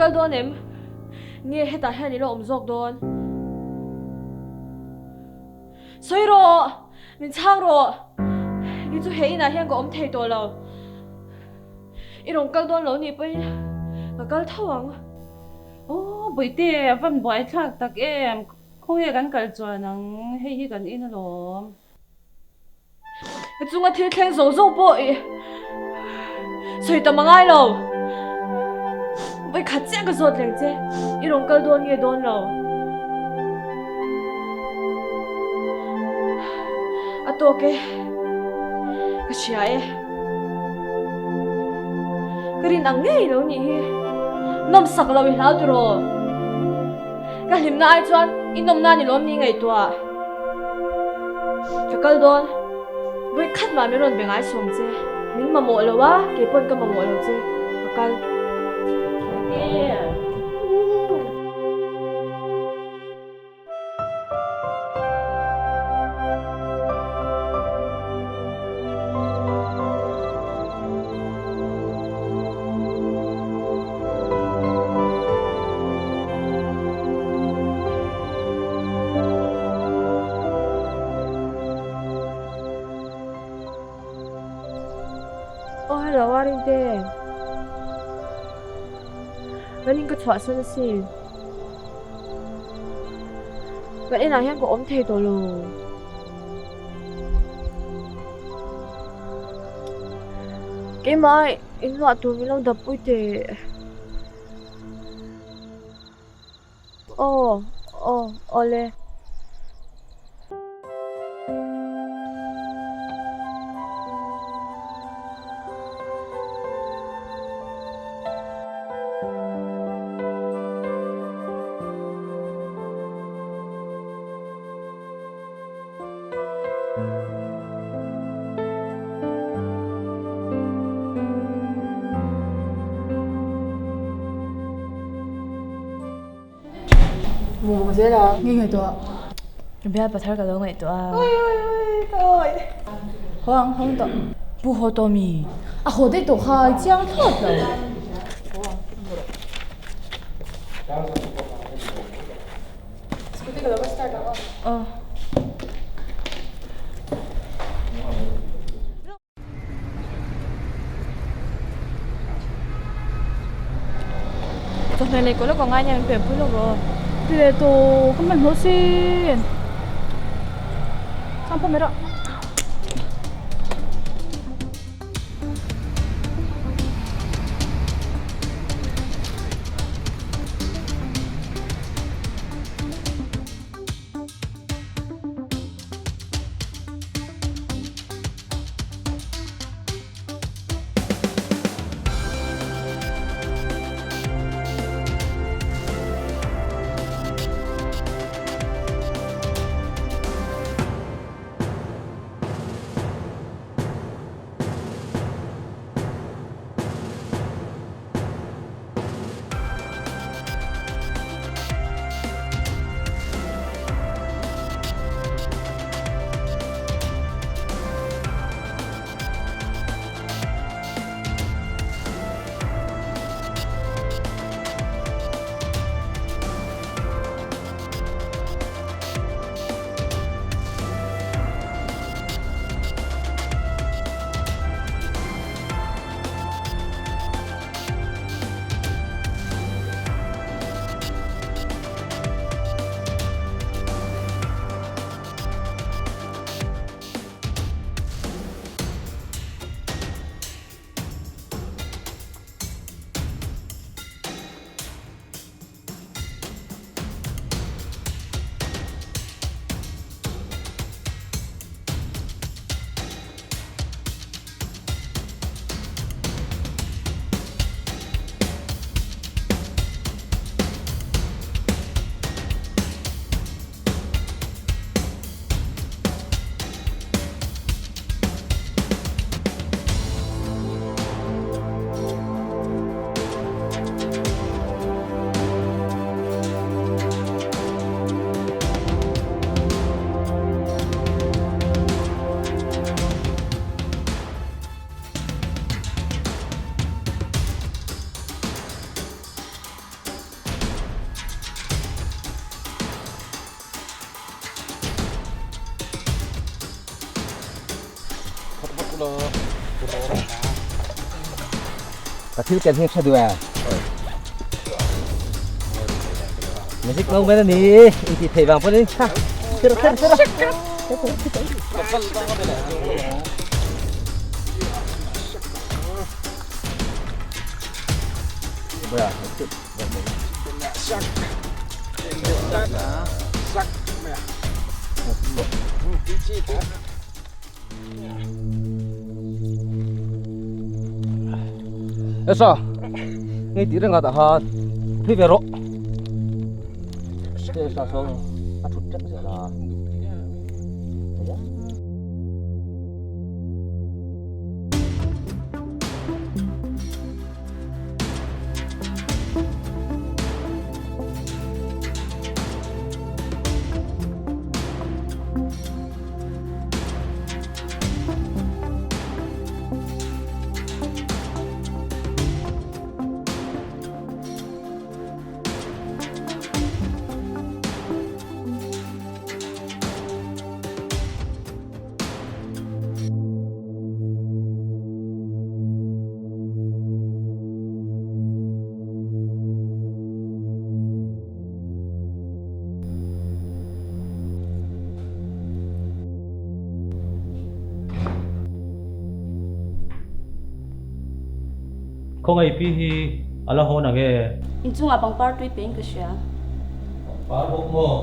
kal dawn em? Nge hetah hian i la awm zawk dawn? Sawi rawh! Min chhang rawh! Kei chu he inah hian ka awm thei tawh lo. I rawn kal dawn lo nih pawhin ka kal tho ang. Aw Bawihte, a van buaithlak tak em? Khawnge kan kal chuan ang, hei hi kan in alawm. Ka chunga thil thleng zawng zawng pawh i sawi tam a ngai lo. Vawikhat chiah ka zawt leng che, i rawn kal dawn nge dawn lo. A tawk e, ka hria e. Ka rin ang ngei lo nih hi, nawmsak lo i hlau tiraw. Ka hlimna ai chuan i nawmna ni lawm ni ngaihtuah. Ka kal dawn. Vawi khat mah min rawn be ngai sawm che. Min mamawh lo a, kei pawn ka mamawh lo che. Ka kal. Aw hello a Rinte. Kan in ka chhuahsan asin. Kan inah hian ka awm thei tawh lo. Keimah in luah tur min lo dap pui teh. Aw aw awle. Mawng zel a. Nge ngaihtuah? Bial pathar ka lo ngaihtuah a. Oi oi oi ka awi. Haw ang haw tawh. Pu haw tawh mi? A haw daih tawh kha i chiang thlawt lo. Scooty ka lo va start ang aw. Aw. Chawhmeh leh kawlh a ka ngai nia min pe pui lawk rawh. Ti leh tawh ka hmanhmawh sin. Chang pawh mai rawh. Ka thil ken hi a tha duh e. Magic moment a ni in tih theih vang pawhin kha thil thil thil Esa, ngay tih reng ah tah khan phei ve rawh. Esa saw a thut tep zel a. Khawngaih pi hi a la hawn ang e. Inchungah pangpar tui peng ka hria. Pangpar bawk maw?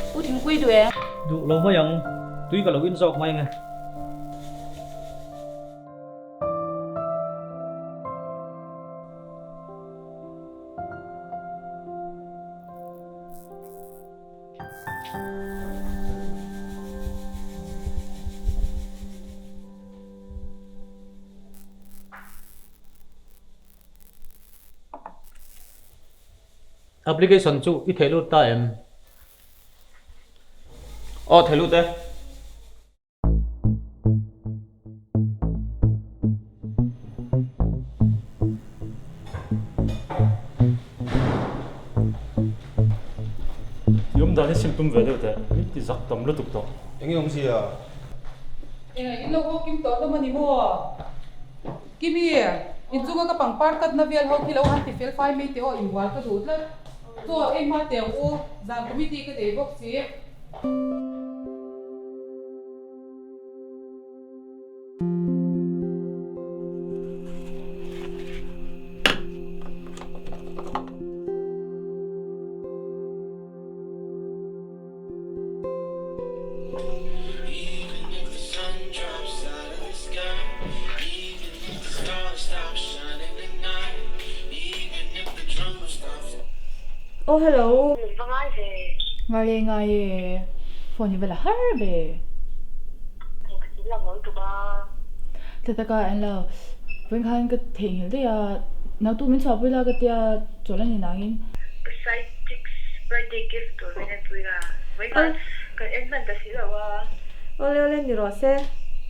Pu thingpui duh e. Duh lo mai ang, tui ka lo in zawk mai ang e. Application chu i theh lut ta em? Aw theh lut e. I awm dan hi sim tum ve deuh teh, min ti zak tam lutuk tawh. Enge awmzia? Eng in lo haw kim tawh hlawm a ni maw? Kimi, inchunga ka pangpar katna vel ho khi lo han ti fel fai mai teh aw, inbual ka duh tlat. Chaw ei hma teh ang u, zan committee ka nei bawk si. Oh hello. Va ngai ve. Ngai e ngai e, phone hi va la har ve. Engtin la mawi tuk a. Tha taka en lo, vawiin khan ka theihnghilh daih a, nau tu min chhuahpui la ka tia chawlh a ni nangin. Side chicks birthday gift tur min en pui la, vawiin khan kan en hman ta si lo a. Awle awle ni rawh se,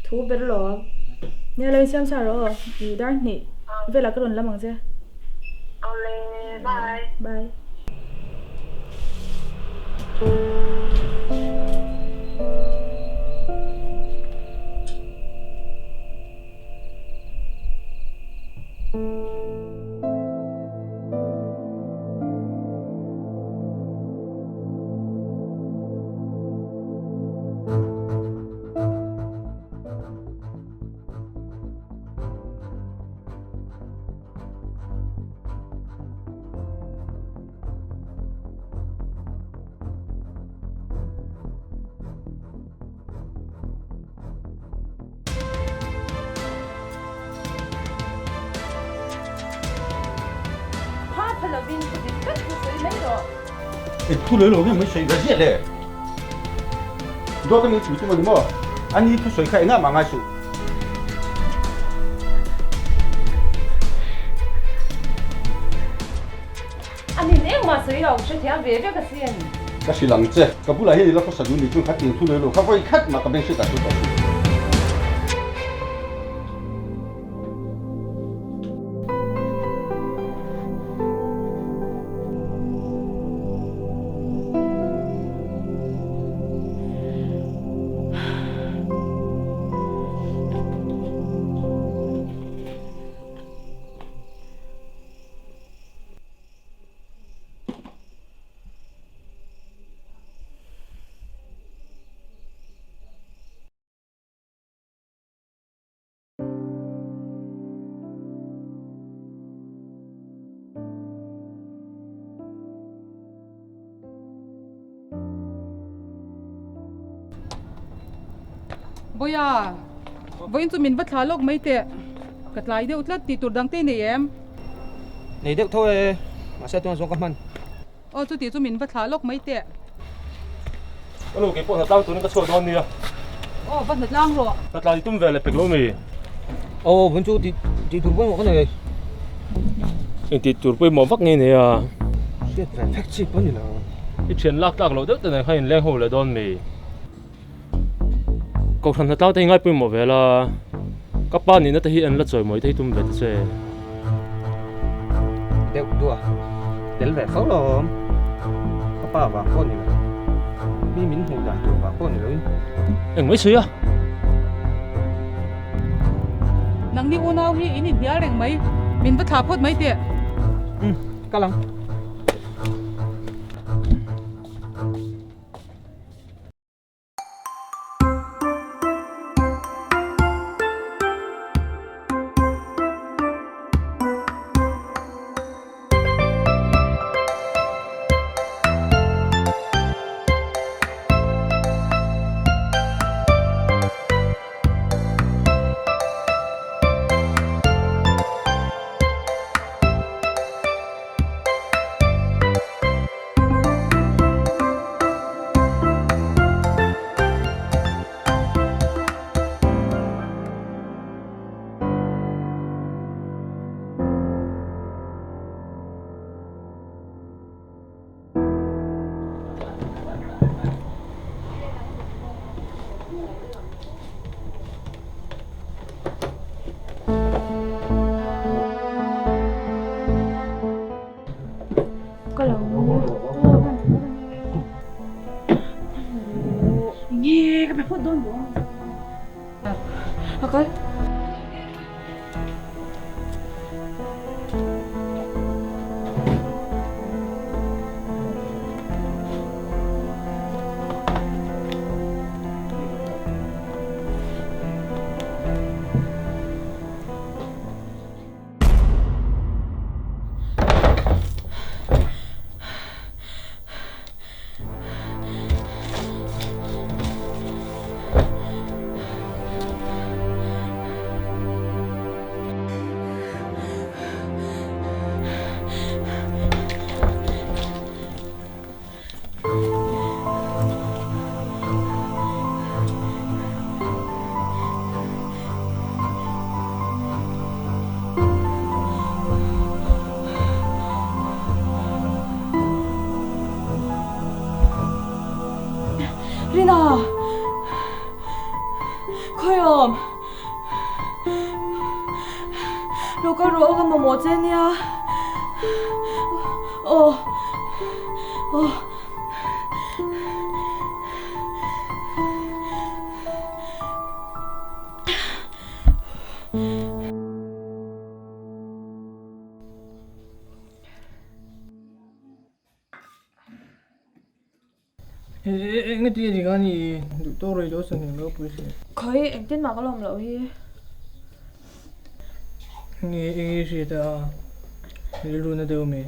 thu ber lawm. Nia lo insiam chhuah rawh aw, i dar hnih velah ka rawn lam ang che. Awle, bye. Bye. Pha pha lovin thu dik tak chu sawi mai rawh. I thu leh lo nge mai sawi ve ziah le. Dawt a min chhui tum a ni maw? A ni thu sawi kha engah mah ngai suh. Anin engmah sawi lo, hrethiam ve vek asin. Ka hrilh ang che, ka bulah hian i la khawsa dun ni chuan kha tiang thu leh lo kha vawi khat mah ka beng hriat ah chu tawh suh. Bawiha, vawiin chu min va thla lawk mai teh. Ka tlai deuh tlat tih tur dang te nei em? Nei deuh tho e, mahse tunah chuan ka hman. Aw chuti chu min va thlah lawk mai teh. Ka nu keipawh hnatlang turin ka chhuak dawn nia. Aw va hnatlang rawh. Hnatlang i tum ve leh pek lo mi? Aw vun chu tih tih tur pawimawh ka nei. Eng tih tur pawimawh vak nge nei a? Hriat ve vek chi pawh a ni lo. I thian lak tlak loh deuh te nen khan in leng ho leh dawn mi? Kohhran hnatlang te hi ngai pawimawh ve la, ka pa nihna te hi an la chawimawi te hi tum ve ta che. Deuh duah tel ve fo lawm, ka pa vang pawh ni lo, mi min hmuh dan tur vang pawh ni loin. Eng mai sawi a? Nangni unau hi in inhnial reng mai, min va thlah phawt mai teh. Umm, kal ang. Ka lo Nge ka pe phawt dawn bawk a kal. Rina! Khawiawm! Lo kal rawh ka mamawh che nia. Aw. Aw. Engati a dik a ni duh tawk rei lo san eng ropui si. Khawi engtin mah ka lawm loh hi. Nge enge hriat a rilru na deuh mai.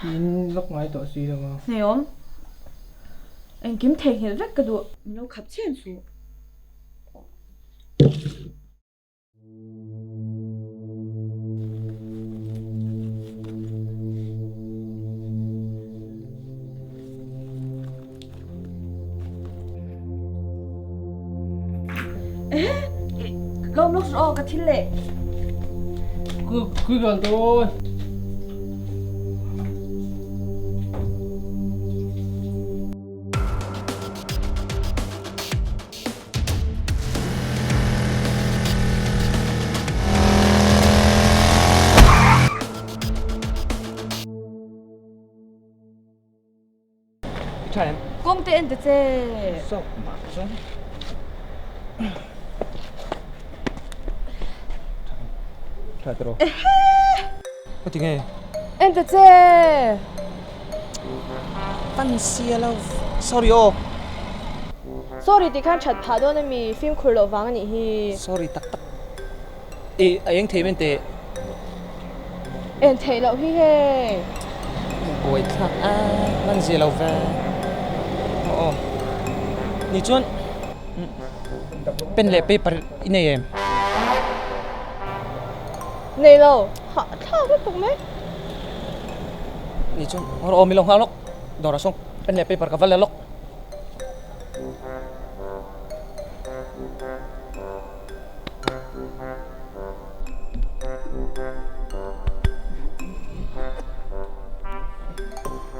In vak ngai tawh si lo a. Hneawm. Engkim theihnghilh vek ka duh. Min lo khap chian suh. Lawm lawk rawh aw ka thil leh. Kui kal dawn. Tha em? Kawng te en ta che. Zawk mah chuan. Tha tiraw? Ehe! Ka ti nge? En ta che! Pan sia lo. Sorry aw. Sorry tih khan that phah dawn ami? Fimkhur loh vang anih hi. Sorry tak tak. I a eng thei men teh. En theih loh hi hei. Buai thlak a lan zia lo ve. Aw aw. Ni chuan pen leh paper i nei em? Nei lo. Hah thlak lutuk mai. Ni chuan aw aw mi lo nghak lawk. Dawrah sawn pen leh paper ka va la lawk.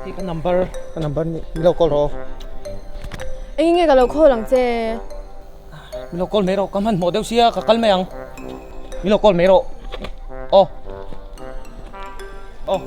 Hei ka number ka number ni mi lo call rawh Engin nge ka lo call ang che? Mi lo call mai rawh ka hmanhmawh deuh sia ka kal mai ang mi lo call mai rawh aw aw.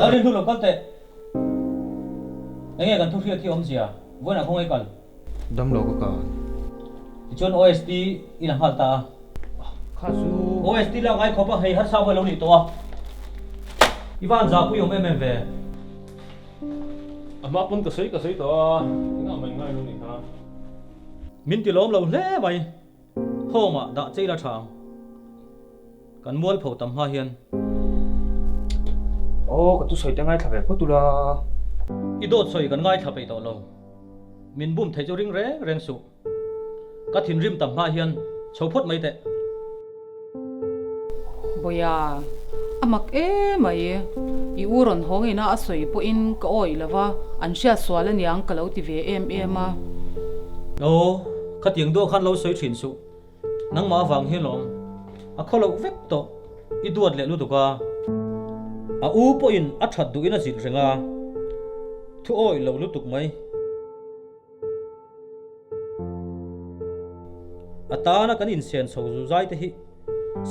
Lalrin hnu lo kal teh. Enge kan thu hriat hi awmzia? Vawiinah khawngaih kal. Damlo ka kal. Tichuan OST i la nghal ta a. Kha chu. OST lak ngai khawp a, hei harsa pawh a lo nih tawh a. I van zahpui awm em em ve. A hma pawn ka sawi ka sawi tawh a, engah mah in ngai lo nih kha. Min ti lawm lo hle mai. Home ah dah cheila tha ang. Kan mualpho tam hma hian. Aw ka thusawi te ngaithla ve phawt ula. I dawt sawi kan ngaithla peih tawh lo. Min bum thei chu ring reng reng suh. Ka thinrim tam hma hian chho phawt mai teh. Bawia, a mak emai. I u rawn haw ngei na a sawi pawhin ka awih lo va, an hriat sual aniang ka lo ti ve em em a. Aw, khatiang duah khan lo sawi thin suh. Nangmah avang hi lawm a khaw loh vek tawh i duat leh lutuk a. A u pawhin a that duhin a zilh reng a, thu awih lo lutuk mai. A tana kan insen chho zu zai te hi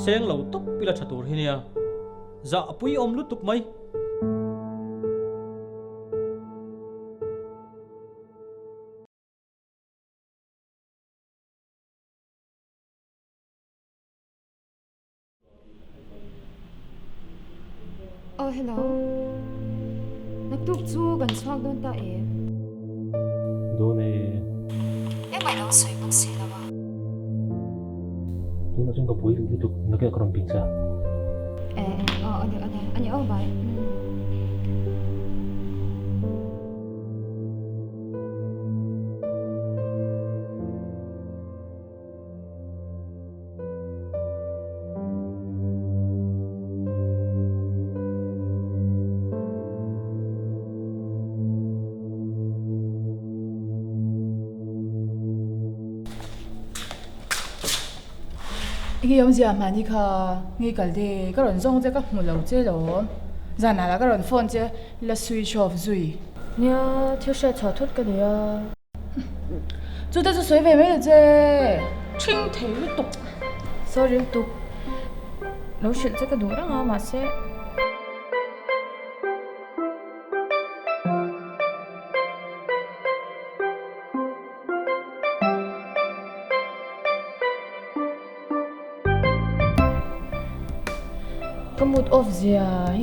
seng lo tawp ila tha tur hi nia, zah a pui awm lutuk mai. Oh hello. Naktuk chu kan chhuak dawn ta em? Dawn e. Engmah lo sawi bawk si lo a. Tunah chuan ka buai duh lutuk nakih ka rawn ping sa. E e aw ani ani ani aw bye. Enge awmzia mahni kha nge kal te ka rawn zawng che ka hmu lo che lo zanah lah ka rawn phone che la switch off zui. Nia thil hriat chhuah thut ka nei a. Chute chu sawi ve mai lo che, ṭhing thei lutuk. Sorry lutuk, lo hrilh che ka duh reng a mahse. Ka mood off zia hi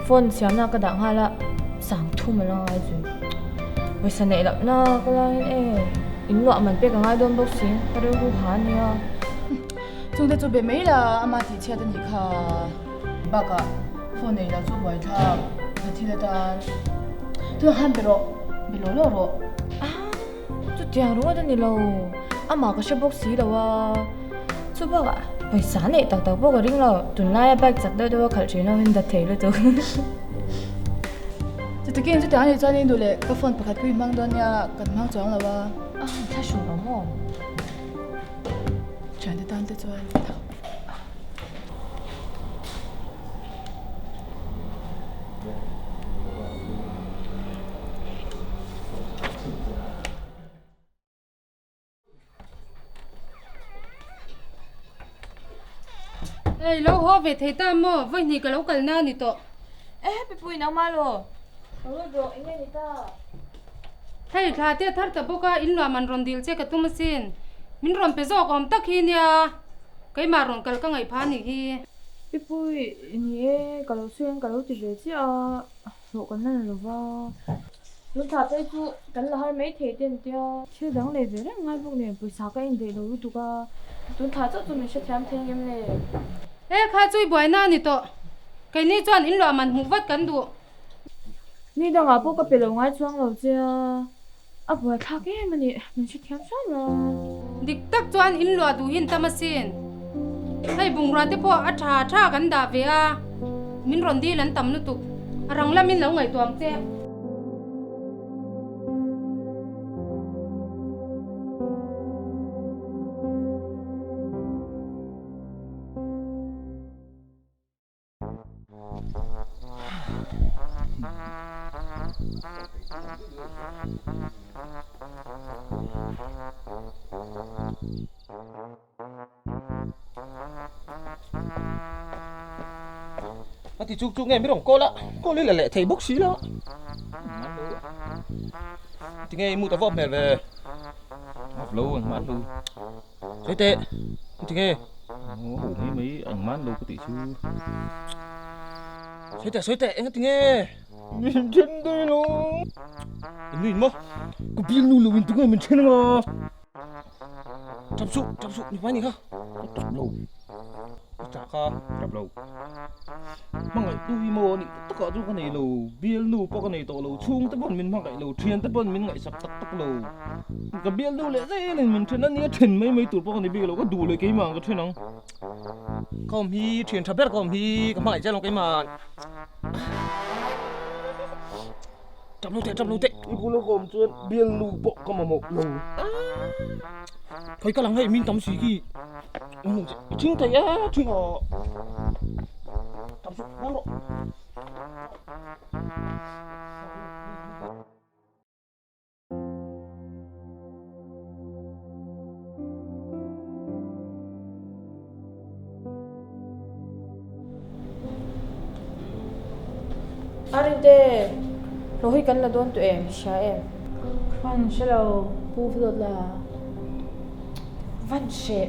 phone siamna ka dah nghal a sang thum a la ngai zui pawisa neih loh na ka laiin e in luah man pek a ngai dawn bawk si ka rilru ha a nia. Chungte chu be mai la ama tih chhiat a nih kha bakah phone nei lo chu buaithlak ka thil atan tunah khan be rawh. Be law law rawh. Ah, chutiang ringawt a ni lo. Amah ka hre bawk si lo a. Chu bakah pawisa neih tak tak pawh ka ring lo. Tunlaia bike chak deuh deuh a khalh thin ho in dat thei lutuk. Chutikin chutiang a nih chuan in duh leh ka phone pakhat pawh i hmang dawn nia, kan hmang chuang lo a. Ah, thla hrun lo maw? Thiante tan te chuan Hei lo haw ve thei ta maw? Vawihnih ka lo kal na a ni tawh. E happy pui nangmah lo. Ka lo dawh eng nge ni ta? Hei thla te a thar ta bawk a, in luah man rawn dil che ka tum asin. Min rawn pe zawk awm tak hi nia, keimah rawn kal ka ngaih phah anih hi. Pi Pui, ni e, ka lo sawi ang ka lo ti ve chiah a, hlawh kan la na lo va. Tun thla phei chu kan la har mai thei te an tia. Thil dang nei ve reng ngai bawk nen pawisa ka indaih lo lutuk a, tun thla chauh chu min hrethiam thei ang em le? E kha chu i buaina a ni tawh, keini chuan in luah man hmuh vat kan duh. Ni dangah pawh ka pe lo ngai chuang lo che a, a buaithlak em a nih, min hrethiam hram la. Dik tak chuan in luah duh hin tam asin. Hei bungrua te pawh a tha tha kan dah ve a, min rawn dil an tam lutuk, a rang lamin lo ngaihtuah ang che. A ti chuk chuk nge mi rawn call a, call hi la leh thei bawk si lo. Tinge i mut a vawp hmel ve? Vawp lo engmah lo. Sawi teh, tinge? Ho mai mai engmah lo ka tih chu. Sawi teh, sawi teh, enga tinge? Min then daih lo. In nuin maw? Ka bialnu lo in tinge min then anga? Tap suh, tap suh, ni hmai ni kha. Ka tap lo. Ka chak a, tap lo. Hmangaih tu hi maw nih tak takah chu ka nei lo. Bialnu pawh ka nei tawh lo. Chhungte pawn min hmangaih lo, thiante pawn min ngaihsak tak tak lo. Ka bialnu leh zelin min then a nia, then mai mai tur pawh ka ni bik lo. Ka duh leh keimah ang ka then ang. Ka awm hi, thian tha ber ka awm hi, ka hmangaih che alawm keimah. Tap lo teh, tap lo teh. I bula ka awm chuan bialnu pawh ka mamawh lo. Khawi ka lang hei min tam si khi. I thing thei e, thing aw. Tap suh, rang rawh. A Rinte, hlawh hi kan la dawn tawh em? Hria em? Van hre lo, pu va zawt la. Van hre,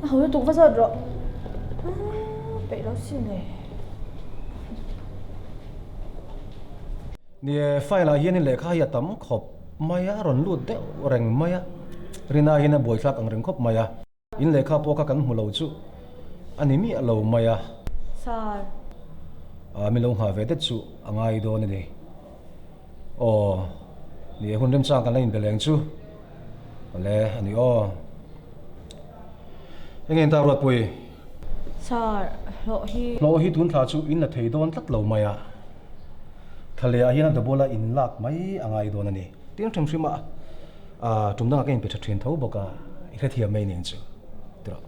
a ho lutuk va zawt rawh. Peih lo sin le. Ni e, file ah hianin lehkha hi a tam khawp mai a, a rawn lut deuh reng mai a, Rina hian a buaithlak ang reng khawp mai a. In lehkha pawh kha kan hmu lo chu a ni miah lo mai a. Sir. Ah, min lo nghah ve det chu a ngai dawn a ni. Aw, ni e, hun remchang kan la inbe leng chu. Awle, a ni aw. Enge in ta Ruatpui? Sir, hlawh hi. Hlawh hi tun thla chu in la thei dawn tlat lo mai a. Thla leh ah hian a double a in lak mai a ngai dawn a ni. Tiang hrim hrim a, tum dangah ka inpe tha thin tho bawk a, i hrethiam mai nen chu ti rawh.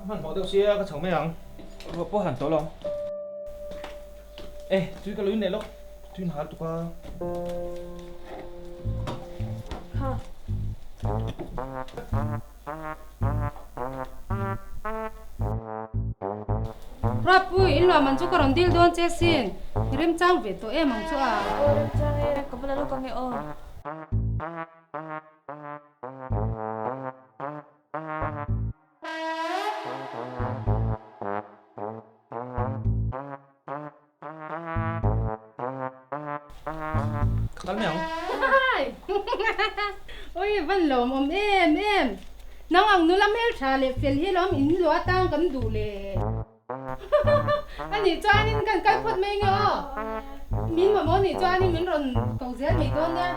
Hmanhmawh deuh sia ka chho mai ang. Ruah pawh han tawh lo. E, tui ka lo in leh lawk. Tui in hal tuk a. Kha. Ruatpui, in luah man chu ka rawn dil dawn che sin. I remchang ve tawh em ang chu a. Aw, remchang e. Ka va la lawk ang e aw. Ka kal mai ang. Oi van lawm awm em em. Nang ang nula hmeltha leh fel hi lawm in luah atang kan duh le. Anih chuanin kan kal phawt mai nge aw. Min mamawh nih chuanin min rawn ko zel mai dawn nia.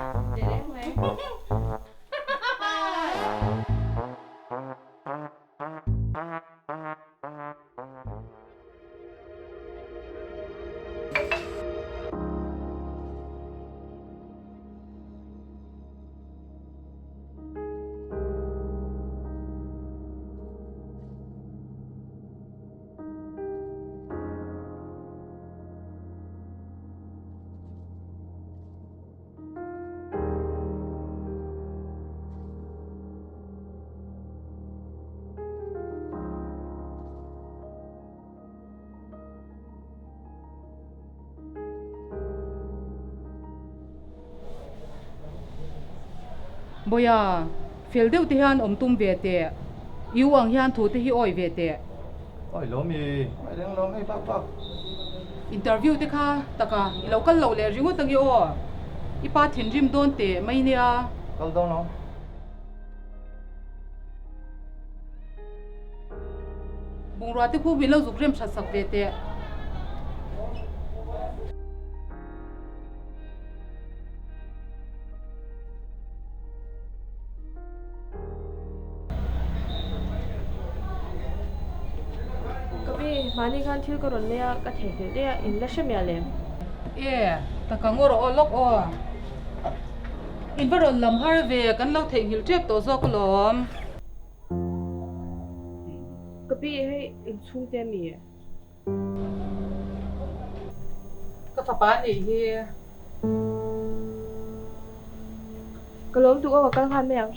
Bawiha, fel deuh te hian awm tum ve teh. I u ang hian thu te hi awi ve teh. Awi lo mi, awi reng lo hei bak bak. Interview te kha taka i lo kal loh leh ringawt ange aw. I pa thinrim dawn teh mai nia. Kal dawn lo. Bungrua te khu min lo zuk rem that sak ve teh. Ka pi, mahni khan thil ka rawn lei a, ka theihnghilh daih a, in la hre miah lem. E, taka ngaw rawh aw lawk aw. In va rawn lam har ve, kan lo theihnghilh tep tawh zawk alawm. Ka pi, hei inchhungte a mi? Ka fapa a nih hi. Ka lawm tuk aw, ka kal nghal mai ang.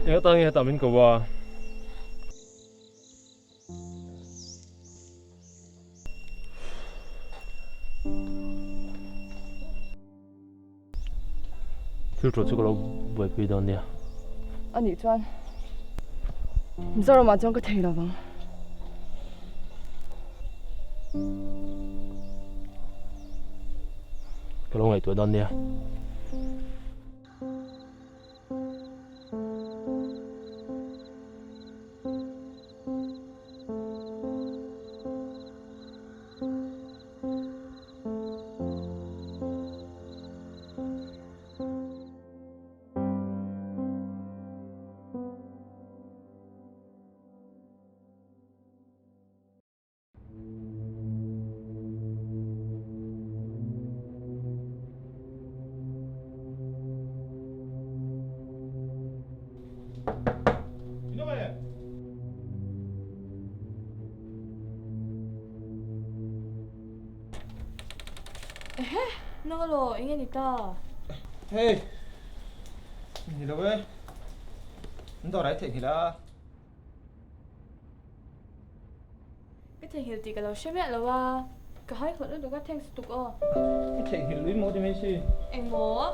Eng atan nge hetah min ko a? Thil ṭawh chu ka lo buaipui dawn nia. A nih chuan Mizoramah chuan ka thei lo vang. Ka lo ngaihtuah dawn nia. Nang alaw, eng nge ni ta? Hey! Ni lo e. An dawr ai theihnghilh a. Ka theihnghilh tih ka lo hre miah lo a, ka hai hawt lutuk a, thanks lutuk aw. I theihnghilh lui maw ti mai si. Eng maw?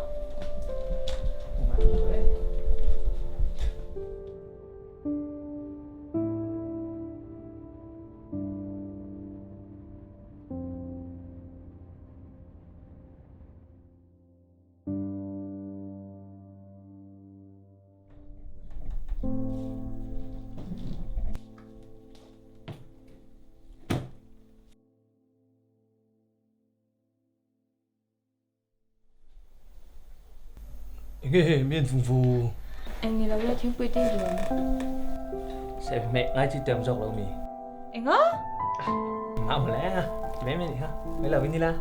Enge hei mi an vung vu? Eng ni lo e, thingpui te hi duh. Se meh ngai chi tem zawk lo mi. Enga? Ngah mawle a, ti mai mai nih kha, mai lo in ila.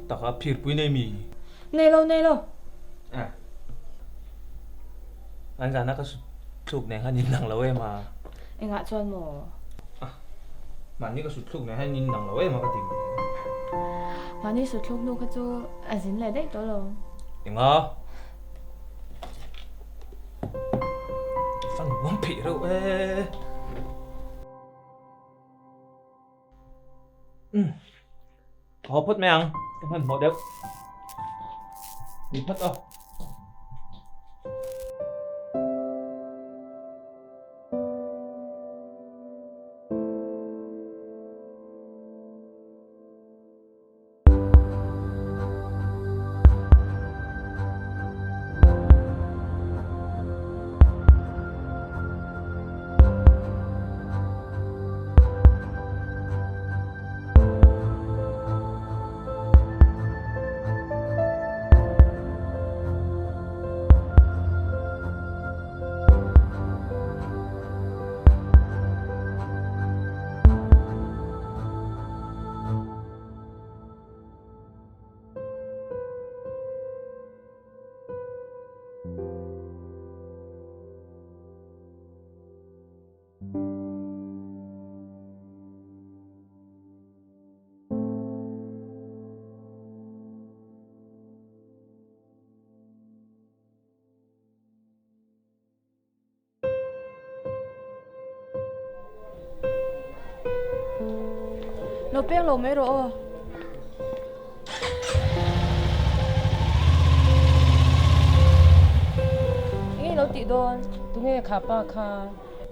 Taka phirpui nei mi? Nei lo, nei lo. An zana ka sut thluk nen khan in dang lo em a? Engah chuan maw? Mahni ka sut thluk nen khan in dang lo em a ka ti mai. Mahni sut thluk hnu kha chu a zin leh daih tawh lo. Enga? Fan uam pheih reuh e. Umm. Ka haw phawt mai ang. Ka hmanhmawh deuh. Ni phawt aw. Lo peng lo mai rawh aw. Enge i lo tih dawn? Tunge kha pa kha?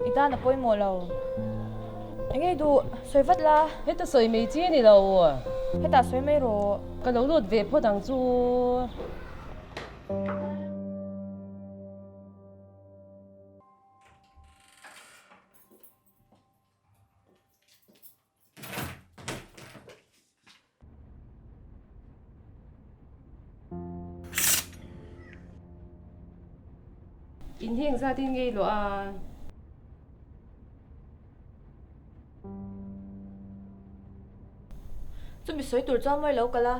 I tan a pawimawh lo. Enge i duh? Sawi vat la. Heta sawi mai chi a ni lo. Hetah sawi mai rawh. Ka lo lut ve phawt ang chu. In hi engzat in ngei luah a? Chumi sawi tur chuan mawi lo kal a.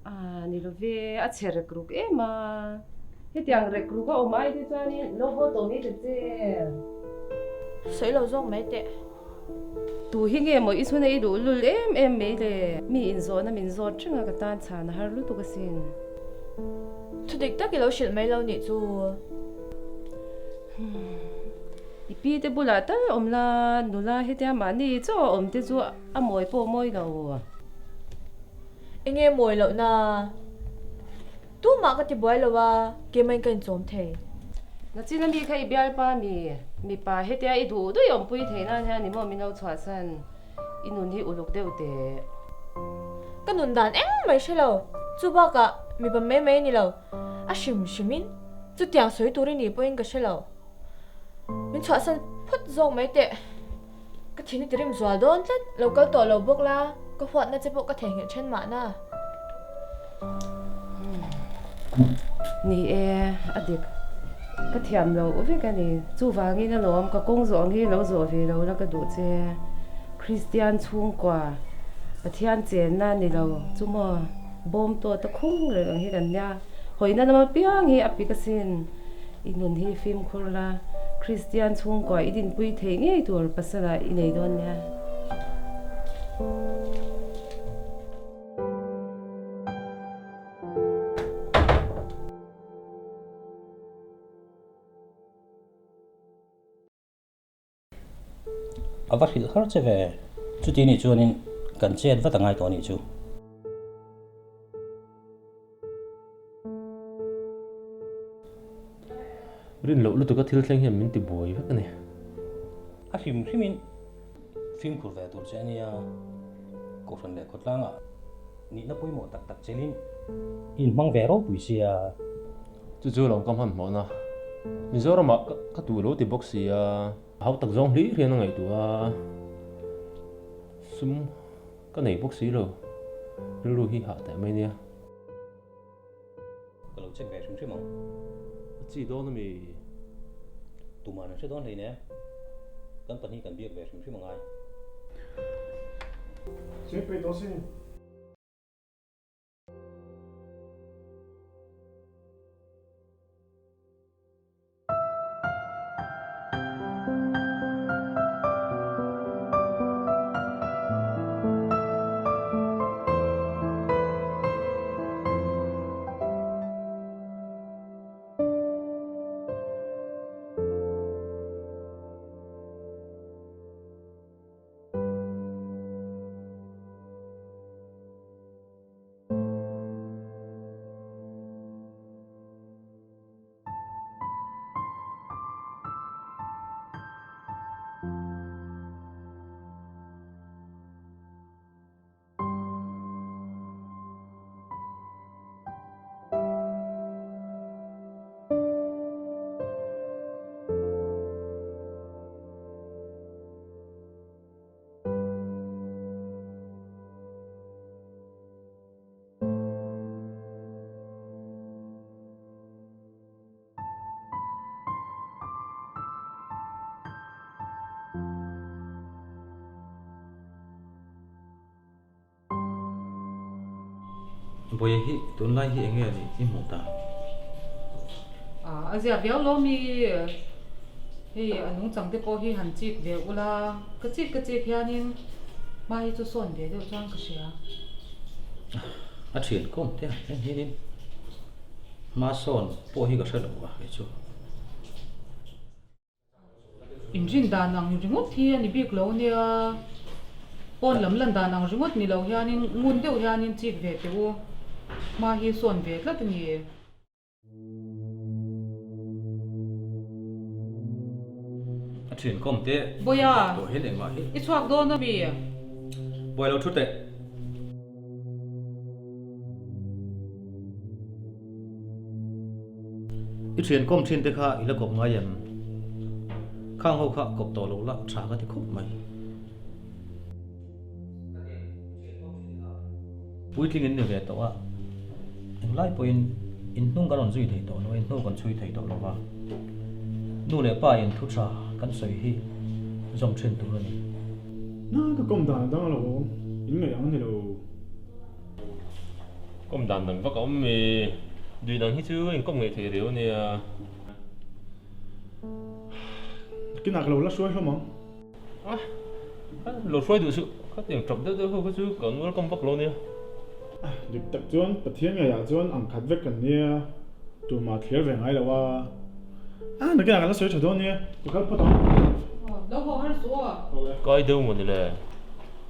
A ni lo ve, a chhe rek ruk em a. Hetiang rek ruk a awm ai te chuanin lo haw tawh mai ta che. Sawi lo zawk mai teh. Tu hi nge maw i chhuna i duh lul em em mai le? Mi inzawhna min zawt reng a ka tan chhan a har lutuk asin. Thudik tak i lo hrilh mai lo nih chu. I pi te bulah tal awm la, nula hetia mahni chaw a awm te chu a mawi pawh mawi lo. Enge mawi loh na? Tumah ka ti buai lo a, keimahin ka inchawm thei. Nachina mi kha i bialpa mi, mipa hetia i duh duh i awmpui thei nan hian ni maw min lo chhuahsan, i nun hi uluk deuh teh. Ka nun dan engmah i hre lo, chu bakah mipa mai mai ni lo, a hrim hrimin chutiang sawi tur i nih pawhin ka hre lo. Min chhuahsan phawt zawk mai teh. Ka thin i tirim zual dawn tlat. Lo kal tawh lo bawk la, ka huatna che pawh ka theihnghilh then mahna. Ni e, a dik. Ka thiam lo vek a ni. Chuvangin alawm ka kawng zawh ang hi lo zawh ve lo la ka duh che. Kristian chhungkua Pathian chenna ni lo chu maw bawm tawt a khung reng ang hi kan nia. Hawina lam apiang hi a pik asin. I nun hi fimkhur la, Kristian chhungkua i dinpui theih ngei tur pasala i nei dawn nia. A va hrilh har che ve. Chuti nih chuanin kan chet vat a ngai tawh a nih chu. Rin loh lutuk a thil thleng hian min ti buai vek a ni. A hrim hrimin fimkhur ve tur che a nia. Kohhran leh khawtlangah nihna pawimawh tak tak chelin i inhmang ve ropui sia. Chu chu lo ka hmanhmawhna. Mizoramah ka tu lo ti bawk si a. Hau tak zawng hlir hian a ngaihtuah a, sum ka nei bawk si lo, rilru hi hah teh mai nia. Ka lo check ve hrim hrim ang. A chi dawn ami? Tuman an hre dawn hleinem. Kan pahnih kan biak ve hrim hrim angai. Cheng pei tawh sin. Bawihi hi tunlai hi enge a nih i hmuh ta? A zia viau lo mi hei a nungchang te pawh hi han chik ve ula ka chik ka chik hianin hma hi chu sawn ve deuh chuan ka hria. A thian kawm te ah hian hianin hma sawn pawh hi ka hre lo a kei chu. Inrin dan ang ringawt hi a ni bik lo nia, pawn lam lan dan ang ringawt ni lo hianin ngun deuh hianin chik ve teh u, hma hi sawn ve tlat a ni. A thian kawm te Bawia, tawh hian engmah hi. I chhuak dawn a mi? Buai lo thu teh. I thian kawm thin te kha i la kawp ngai em? Khang ho kha kawp tawh lo la tha ka ti khawp mai. Puitling in ni ve tawh a, englai pawhin in hnung kan rawn zui thei tawh lo a, in hnu kan chhui thei tawh lo va. Nu leh pa in thu tha kan sawi hi zawm thin tur a ni. Na ka kawm dan a dang a lo awm, in ngaih ang a ni lo. Kawm dan dang vak a awm mi? Dui dang hi chu a inkawm ngei thei riau ania. Kinah ka lo la hruai hlawm ang. Ah, lo hruai duh suh. Khatiang tap deuh deuh ho kha chu kan welcome vak lo ania. Dik tak chuan Pathian ngeiah chuan ang khat vek kan nia, tumah thlir ve ngai lo a. Ah, nakinah ka la sawi tha dawn nia, ka kal phawt ang. Lo haw har suh aw. Kai deuh maw ni le?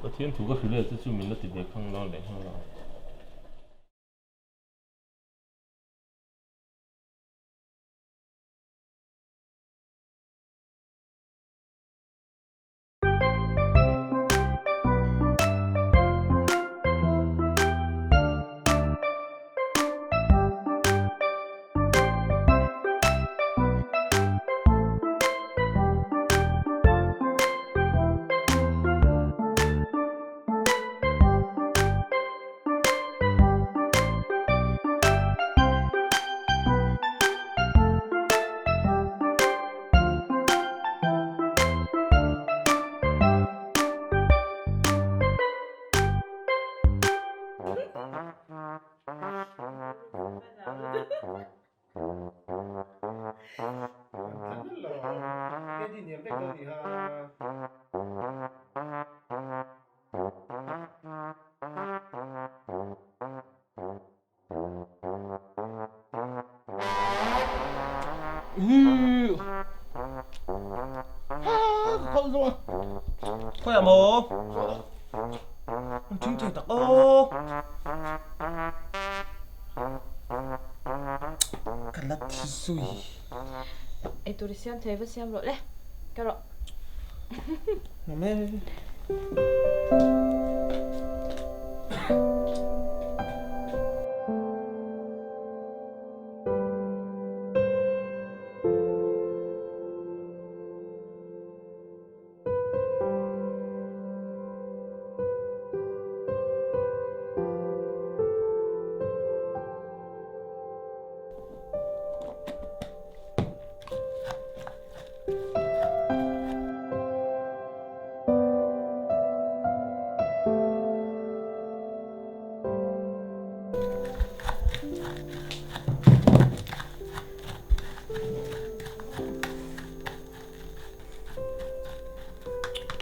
Pathian thu ka hrilh e chu chu min la ti ve khang lang leh nghal a. hnem vek dawn nih ha. Khawiah maw? An thing thei tak aw. Ka la thi zui. Eitur i siam thei va siam rawh le. Ka rawh. Amen.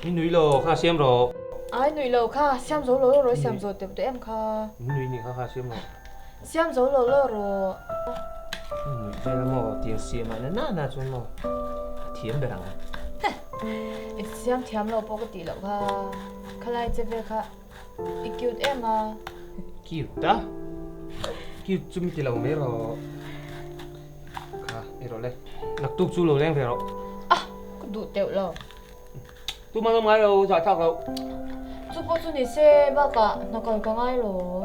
Ni nui lo kha siam rawh. Ai nui lo kha siam zo lo lo rawh siam zo tep tawh em kha. Ni nui ni kha kha siam rawh. Siam zo lo lo rawh. Nui vel maw tiang siam ah na na na chuan maw a thiam ber ang. I siam thiam lo pawh ka tih loh kha. Khalai che vel kha i cute em a. Cute a? Cute chu mi ti lo mai rawh. Kha i rawh le. Naktuk chu lo leng ve rawh. Ah ka duh teuh lo. Tuma lam ngai lo, zah thlak loh. Chu pawh chu ni se, bakah hna kal ka ngai lo.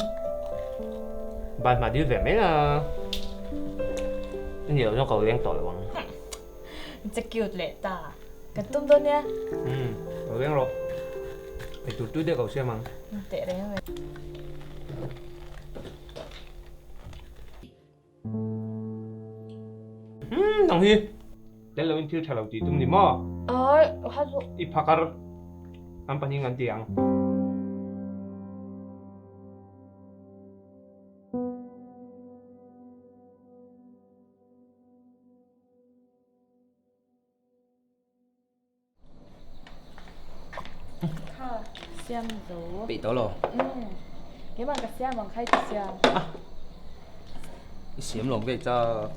Ban hma dil ve mai la. I nih loh chuan ka lo leng tawh lo ang. Che cute leh ta. Kan tum dawn nia. Umm, lo leng rawh. Eitur tui deuh ka lo siam ang. Teh reng mai. Umm nang hi tel loin thil tha lo tih tum ni maw? Ai, ha chu. I phakar an pahnih ngan ti ang. Kha siam zo. Peih tawh lo. Umm. Keimah ka siam ang kha i ti siam. Ah. I siam lawm ka i chak.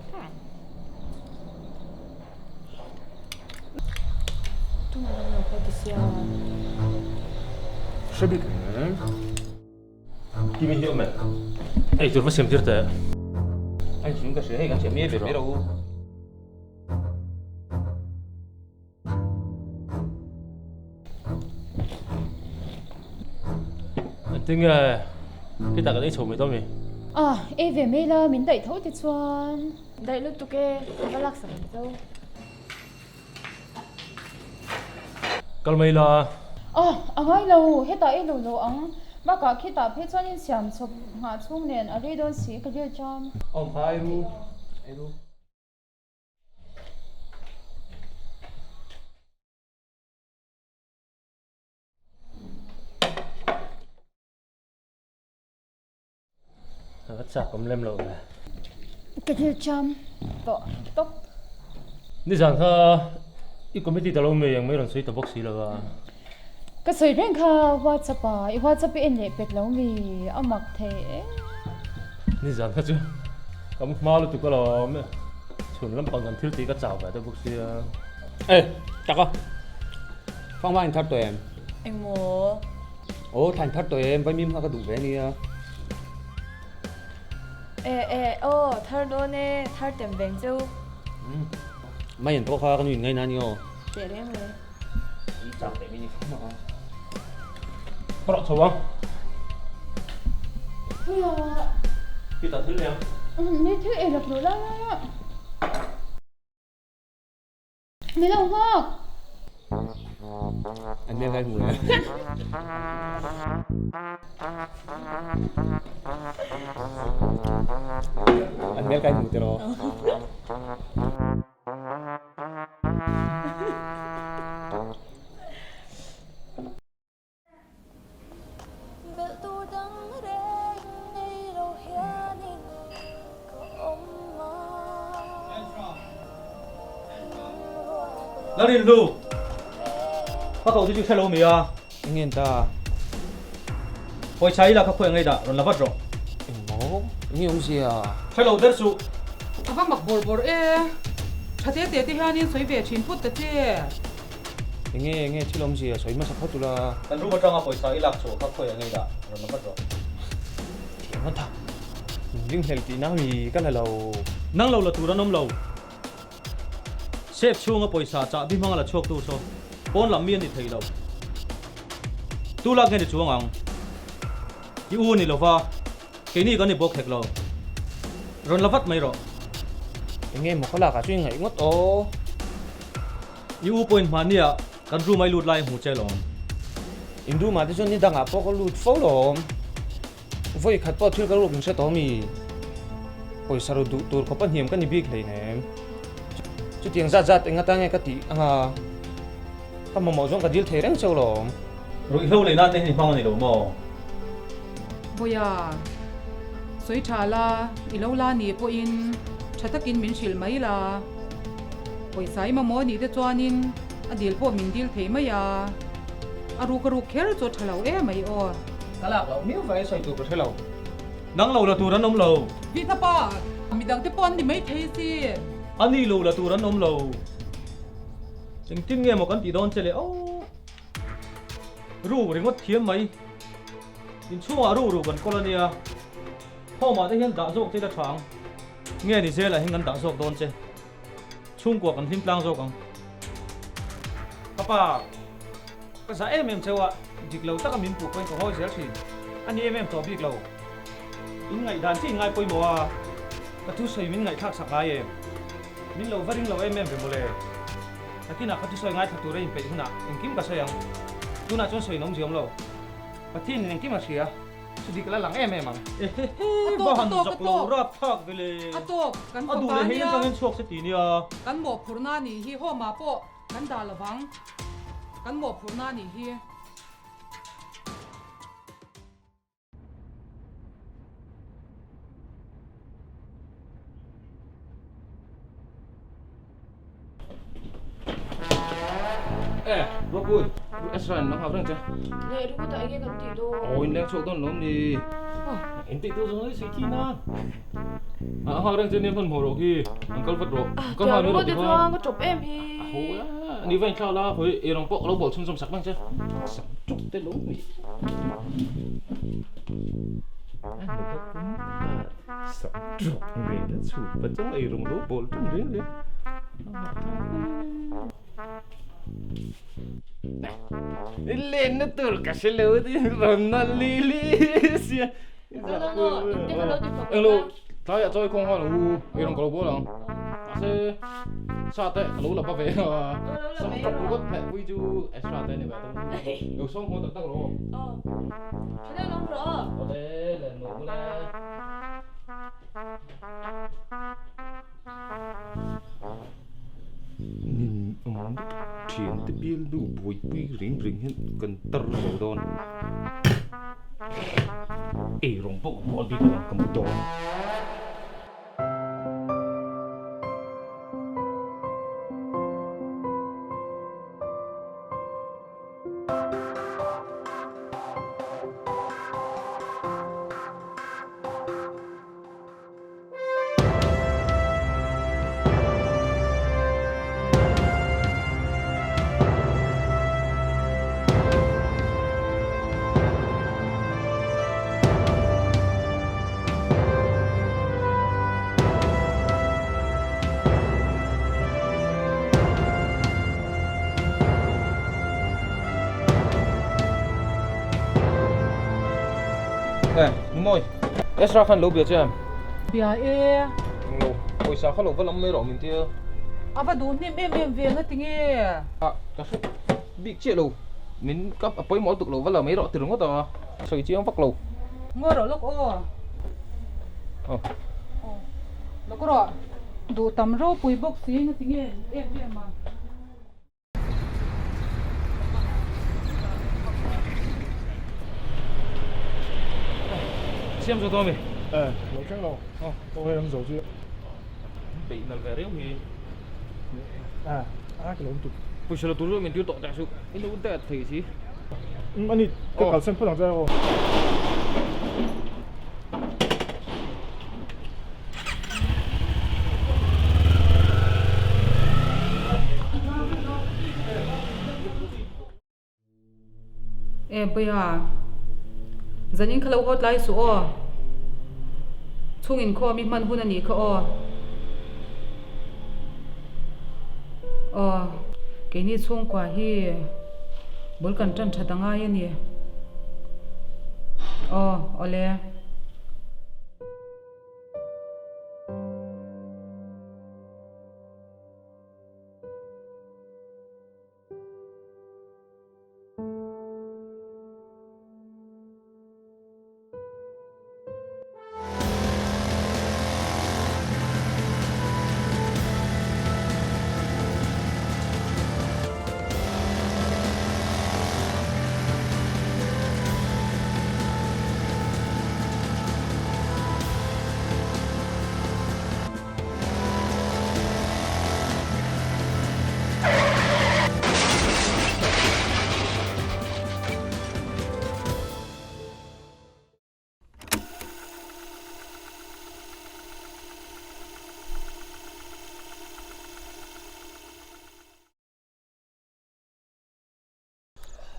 Tumah lam lo kha i ti siam. Hre bik ang. Kimi hi awm e. Ei tur va siam tir teh. Ai chung ka hria hei kan siam mi ve mai ro. Tinge khitah kan ei chho mai dawn mi? Ah, ei ve mai la, min daih tho te chuan. Daih lutuk e, ka va laksak ang chau. Kal mai la. Ah, a ngai lo, hetah ei lo lo ang. Bakah khitah phei chuan in siam chawp nghah chhung nen a rei dawn si ka ril cham. Awm kha ei ru, ei ru. A chak awm lem loh ve. Ka thil cham tawh tawp. Nizan kha i committee ta lo mai ang mai rawn sawi ta bawk si lo a. Ka sawi reng kha WhatsApp ah i WhatsApp i en leh pek lo mi a mak thei e. Nizan kha chu ka mu hma lutuk alawm chhun lampang kan thil tih ka chau ve deuh bawk sia. E tak a fang hma in thar tawh em? Engmaw? Aw thlan thar tawh em vaimim kha ka duh ve ania. E e aw thar dawn e thar tem veng cheu. Mai an pawh kha ka nu in ngaina ania aw. Teh reng reng. I chang teh min i fam a. Ka rawh chho ang. Puia. Peter thil eng. Ni thil ei lak loh lai lai a. Min lo nghak. An hmel kai hmu le. An hmel kai hmu tiraw. Larinhlu! Ka koh chu chu hre lo mi a. Eng nge ta? Pawisa i lak kha khawi ang ei dah, rawn la vat rawh. Eng maw? Eng nge awmzia? Hre lo der suh. A va mak bawrh bawrh e. Tha te te te hianin sawi ve thin phut ta che. Eng nge eng nge thil awmzia sawi hmasa phawt ula. Kan room atanga pawisa i lak chhuah kha khawi ang ei dah, rawn la vat rawh. Thiam a ta. Min ringhlel tihna mi ka la lo. Nang lo la tur an awm lo. Safe chhunga pawisa chahbi hmanga la chhuak tu saw pawn lam mi a ni thei lo. Tu lak nge ni chuang ang? I u ni lova, keini kan ni bawk hek lo. Rawn la vat mai rawh. Enge maw ka lakah chu i ngaih ngawt aw? I u pawhin hmahniah kan room a i lut lai a hmu che lawm. In room ah te chuan ni dangah pawh ka lut fo lawm. Vawi khat pawh thil ka ruk in hre tawh mi? Pawisa ru duh tur khawpa hniam ka ni bik hleinem. Chutiang zat zat eng atan nge ka tih anga ka mamawh zawng ka dil thei reng cheu lawm. Ruihhlo leh nan te hi hmang a ni lo maw? Vawiah, sawi tha la, i lo la ni pawhin tha takin min hrilh mai la. Pawisa i mamawh nih te chuanin a dil pawh min dil thei mai a, a ruk a ruk kher chu a tha lo em mai aw. Ka lak loh miau vangin sawi tur ka hre lo. Nang lo la tur an awm lo. Vihna pa, midang te pawh an ni mai thei si. A ni lo la tur an awm lo. Engtin nge maw kan tih dawn che le aw. Ru ringawt thiam mai. Inchhungah ru ru kan kawl a nia. Home ah te hian dah zawk che ila tha ang. Nge ni zelah hian kan dah zawk dawn che. Chhungkua kan hlim tlang zawk ang. Ka pa, ka zah em em cheu a, dik lo taka min puh pawhin ka hawi zel thin. A ni em em tawh bik lo. In ngaihdan chiah in ngai pawimawh a, ka thusawi min ngaihthlak sak ngai em? Min lo va ring lo em em ve mawle. Nakinah ka thusawi ngaithla tura inpeih hunah engkim ka sawi ang. Tunah chuan sawi nawm ziawm lo. Pathianin engkim a hria. Chu dik la lang em em ang. Ehehe, va han zak lo rap thlak ve le. A tawk, kan A duh leh hei atangin chhuak se ti nia. Kan mawhphurhna nih hi home ah pawh kan dah lo vang. Kan mawhphurhna nih hi. E, Ropui, Ezra in lo nghak reng che. Leh ringawt ah enge kan tih dawn? Aw, in leng chhuak dawn lawm ni. In tih tur zawng hi sawi thin a. A nghak reng che nia hmanhmawh rawh khi, an kal vat rawh. Kal nghal mai rawh ti khan. Ka chawp em hi. A ho a, ni va inthlak la, hawi eirawng pawh ka lo bawl chhunzawm sak reng che. Sam tuk te lo mi. Sam tuk nen a chhut pa chuan eirawng lo bawl ṭan reng reng. Lenna tur ka hre lo a ti rawn na li li sia. Englo tlaiah chawi khawng nghal ang u eirawng ka lo bawl ang. Mahse sa te ka lo la va ve a. Sam ṭawk ringawt hmeh pui chu extra te a ni ve a. Lo sawm haw tak tak rawh aw. Ṭha deuh lo rawh aw. Awle len lo bawlh e. Nin awm thian te bial nu buaipui reng reng hian kan tar zo dawn. Eirawng pawh ka bual bik lo ang ka mu dawn. Nè, Numawi, Ezra khan lo bia che em? Bia e. Englo, pawisa kha lo va lam mai rawh min tia. A va duh hnem em em ve nga tinge? Ah, ka hre bik chiah lo. Min ka a pawimawh lutuk lo va la mai rawh ti ringawt a, sawi chiang vak lo. Ngawi rawh lawk aw. Aw. Aw, lawk rawh. Duh tam ropui bawk si nga tinge em em a. Siam zo dawn mi? Eh, lo thleng lo. Aw, aw hei an zo chu. Beih nal ve riau hi. Eh, A ka lawm tuk. Pawisa la tur zawk min tir tawh teh suh. I lo dat thei si. Umm ani ka kalsan phawt ang che aw. E Puia, zanin kha lo haw tlai suh aw. Chhung inkhawm i hman hun a nih kha aw. Aw, keini chhungkua hi bul kan tan that a ngai a ni. Aw, awle.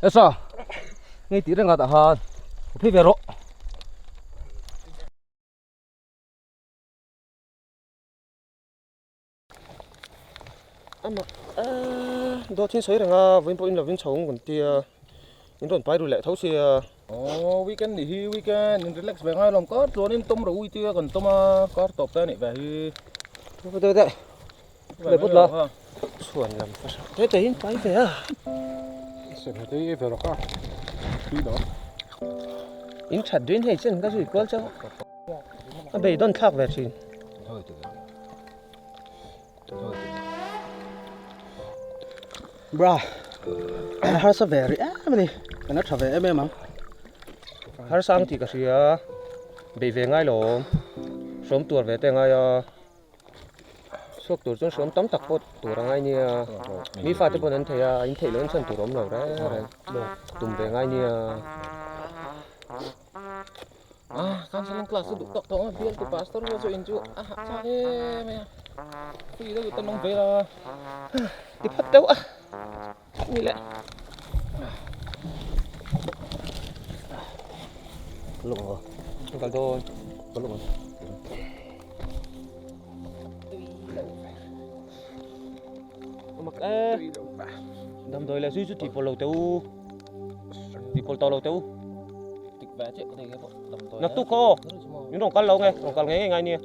Esa, ngei tih reng ah tah khan phei ve rawh. Ama dawt hi sawi reng a vawiin pawh in lovin chho ang kan tia in rawn pai ru leh tho sia. Aw weekend nih hi weekend in relax ve ngai lawm kar chuan in tawm ro ui tia kan tawm a kar tawp te a nih ve hi. Deuh deuh leh phawt la chhuan lam fahran te te in pai ve a. Sangha te i ve rawk a tui lo. In that duin hei chen ka zui kual chauh a beidawn thlak ve thin. Bra a harsa ve rih em a ni kan la tha ve em em ang. Harsa ang tih ka hria beih ve ngai lo awm hrawm tuar ve te a ngai a chhuak tur chuan hrawm tam tak pawh tur a ngai nia mi fate pawn an thei a in theih loh an chhan tur a awm lo reng reng tum ve ngai nia. Ah, counseling class chu duh tawk tawh ang a, bialtu pastor ho chu in chu a hah chak em mai a, free deuh tan awm ve la. Ti phat deuh a, ni le. Luk ang aw. Kal dawn. Ka luk ang. Mak e. Damdawi leh zui chu tih pawlh lo teh u. Tih pawlh tawh lo teh u. Naktuk khaw aw, min rawn kal lo nge, rawn kal ngei ngei ngai nia.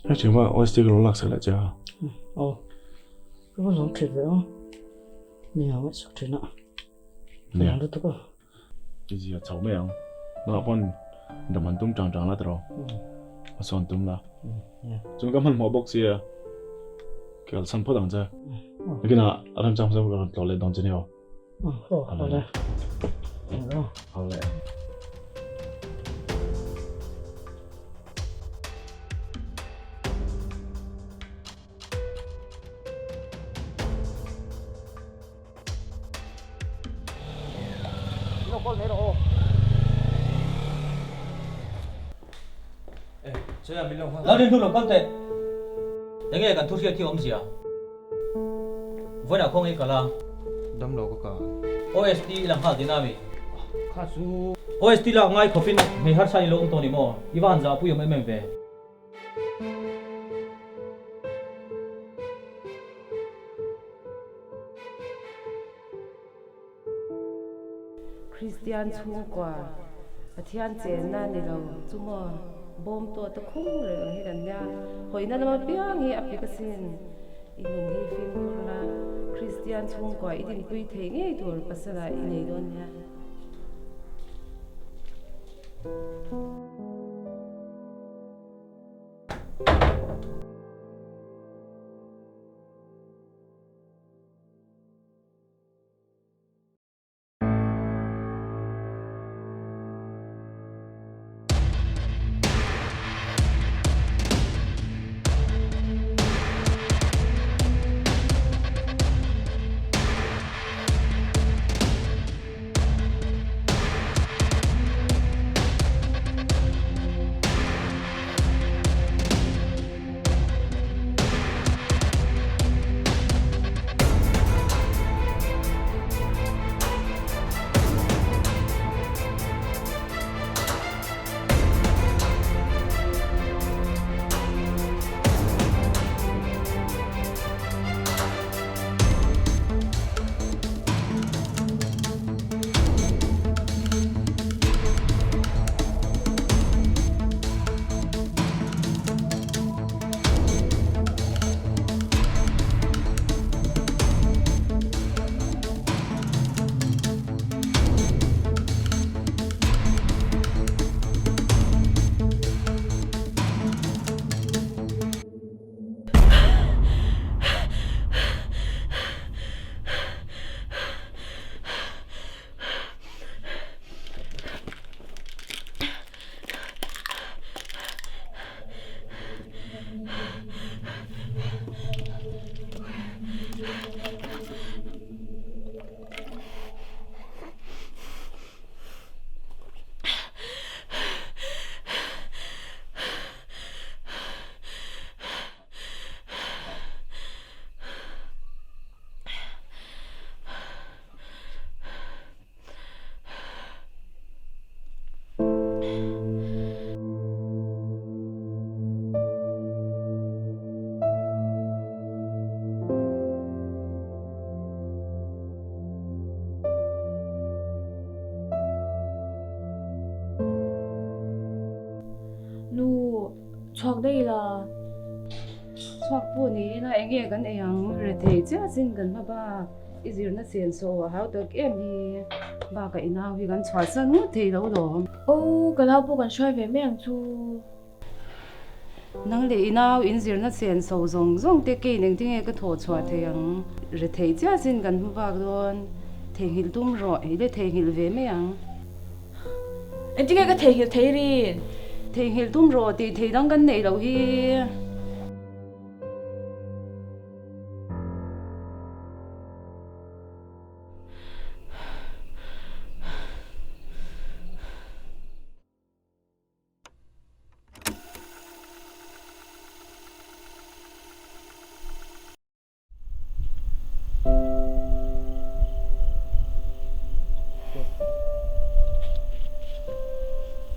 Hei thiam a oil stick lo lak sak leh che a. Aw. Ka va zawng thin ve aw. Mi ang ngaih sak thin a. Nia. Lutuk a. I zia chho mai ang. Nangah pawn dam han tum tang tang la tiraw. A sawn tum la. Chuan ka hmanhmawh bawk sia. Kalsan phawt ang che. Nakinah remchang hmasa ka rawn tlawh leh dawn che nia aw. Aw, awle. Awle. Lal rin hnu lo kal teh. Enge kan thu hriat hi awmzia? Vawiinah khawnge i kal a? Dam lo ka kal. OST i la nghal tihna ami? Kha chu. OST lak ngai khawpin hmei harsa i lo awm tawh ni maw? I va han zahpui awm em em ve. Kristian chhungkua Pathian chenna ni lo chu maw bawm tawh ta khung reng ang hi kan nia. Hawihna lam apiang hi a pik asin. I nun hi fimkhur la, Kristian chhungkua i dinpui theih ngei tur pasala i nei dawn nia. Nu, chhuak daih la. Chhuak pawh ni ila enge kan ei ang rethei chiah sin kan hma bak. I zirna sen saw a hau tak em hi bakah i nau hi kan chhuahsan ngawt thei lo lawm. Aw, ka nau pawh kan hruai ve mai ang chu. Nang leh i nau in zirna sen so zawng zawng te kei neng tinge ka thawh chhuah thei ang. Rethei chiah sin kan hmu bak dawn. Theihnghilh tum rawh, i le theihnghilh ve mai ang. Engtinge ka theihnghilh thei rin? Theihnghilh tum rawh tih thei dang kan neih loh hi.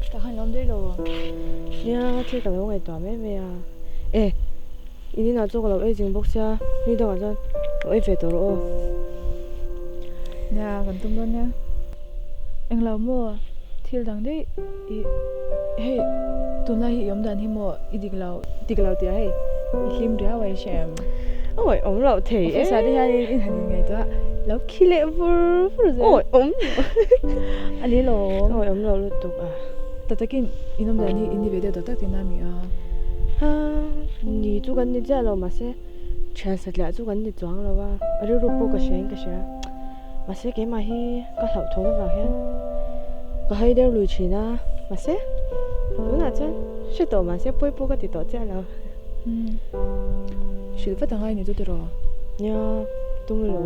Tak han lawm daih lo. Nia, thil ka lo ngaihtuah mai mai a. E, in inah chaw ka lo ei zing bawk sia, ni dangah chuan lo ei ve tawh rawh aw. Nia, kan tum dawn nia. Englo maw, thil dang daih i hei tunlai hi i awm dan hi maw i dik lo, dik lo tih ah hei i hlim riau a i hre em? Awi awm loh thei e. Office ah te hian in han inngaihtuah a, lo khi leh vur vur zel. Awi awm a ni lo. Awi awm loh lutuk a. Tak takin in awm dan hi in ni ve deuh tak tak tihna a mi a? Ha, ni chu kan ni chiah lo mahse thian satliah chu kan ni chuang lo a, a rilru pawh ka hria in ka hria. Mahse keimah hi ka hlauhthawn avang hian ka hai deuh lui thin a, mahse tunah chuan hre tawh mahse pawi pawh ka ti tawh chiah lo. Umm hrilh vat angai ni chu tiraw? Nia, tum lo.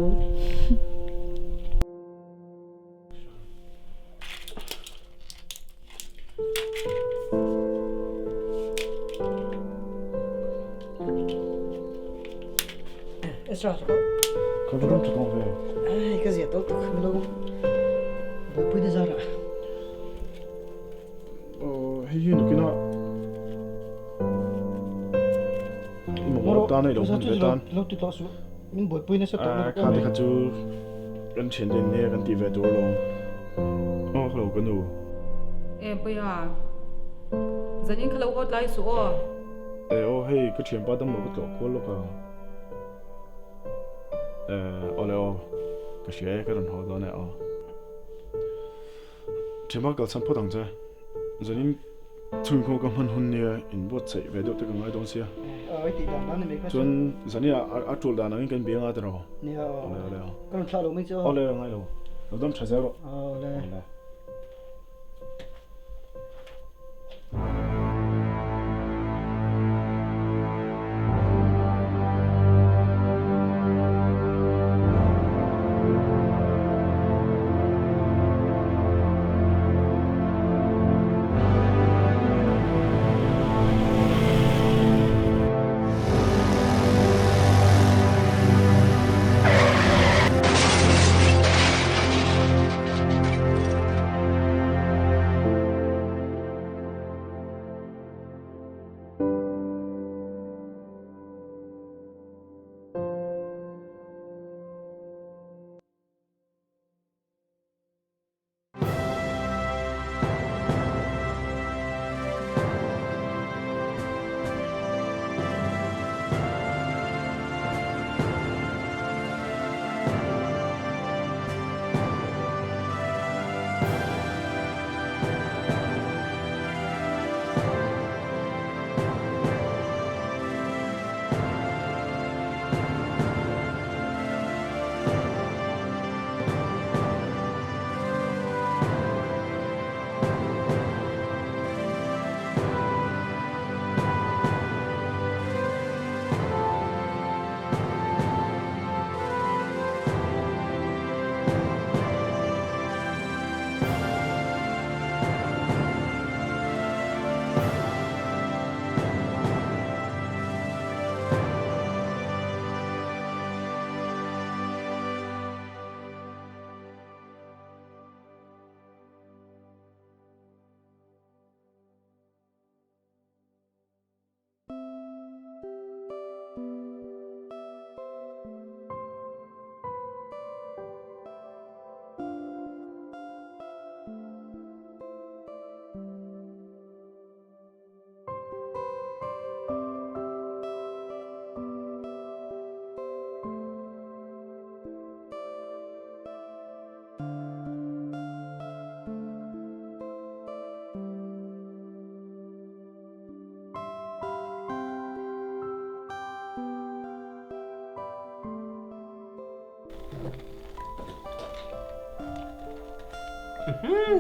Ezra chu ka. Ka va dam tha tawh ve. Ai ka zia tawh tuk milo buaipui na zarah. Aw hei hi nakin a i mamawh tan a i lo hman ve tan. Lo ti tawh suh min buaipui nasa tawh lutuk em. Kha te kha chu kan thian te nia kan tih ve tur alawm. Aw hello ka nu. E Puia zanin kha lo haw tlai suh aw. E aw hei ka thianpa damlo ka tlawh kual lawk a. E awle aw ka hria e ka rawn haw dawn e aw. Thianpa kalsan phawt ang che. Zanin chhungkhawm ka hman hun nia inbuatsaih ve deuh te ka ngai dawn sia. Aw i tih dan dan ni mai kha chu. Chuan zanin a tul dan angin kan biang a tiraw? Nia aw. Awle awle aw. Ka rawn thlah lo mai che aw. Awle ngai lo. Lo dam tha zel rawh. Awle. Awle.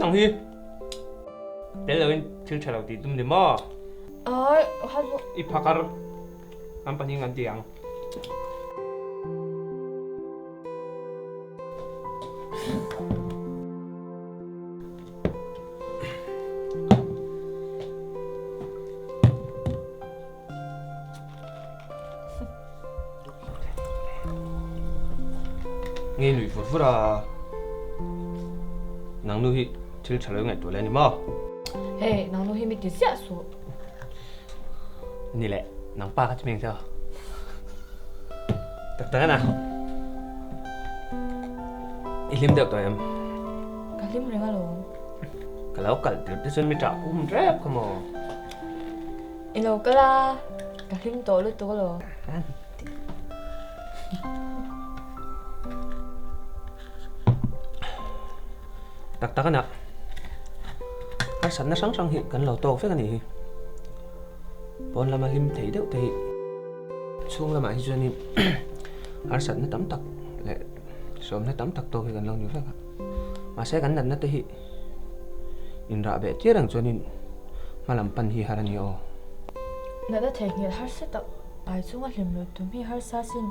Nang hi tel lo in thil tha lo tih tum ni maw? Ai, ha chu. I phakar an pahnih an ti ang. Nge lui vur vur a, nang nu hi thil tha lo ngaihtuah leh a ni maw? Hei, nang nu hi mi ti ziah suh. Ni leh, nang pa kha chu mi ang che aw. Tak tak a na. I hlim deuh tawh em? Ka hlim reng alawm. Ka lo kal tir te chuan mi ṭah kum rep kha maw? I lo kal a, ka hlim tawh lutuk alawm. Tak tak a na. Harsatna hrang hrang hi kan lo tawk vek a nih hi. Pawn lama hlim thei deuh te hi chhung lamah hi chuanin harsatna tam tak leh sawmna tam tak tawk hi kan lo ni vek a. Mahse kan natna te hi inrah beh tir ang chuanin hma lam pan hi har a ni aw. Natna theihnghilh harsa tak pai chunga hlim lo tum hi harsa sin.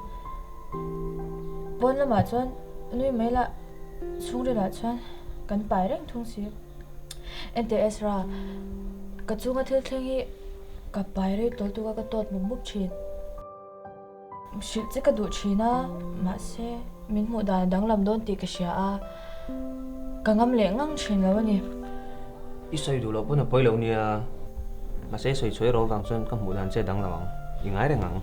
Pawn lamah chuan nui mai lah chhungrilah chuan kan pai reng thung si. Enteh Ezra, ka chunga thil thleng hi ka pai rei tawl tuk a ka tawt mup mup thin. Hrilh che ka duh thin a, mahse min hmuh dan a danglam dawn tih ka hria a, ka ngam leh ngang thin lo a ni. I sawi duh loh pawn a pawi lo nia, mahse i sawi chhuai ro vang chuan ka hmuh dan che a danglam ang, i ngai reng ang.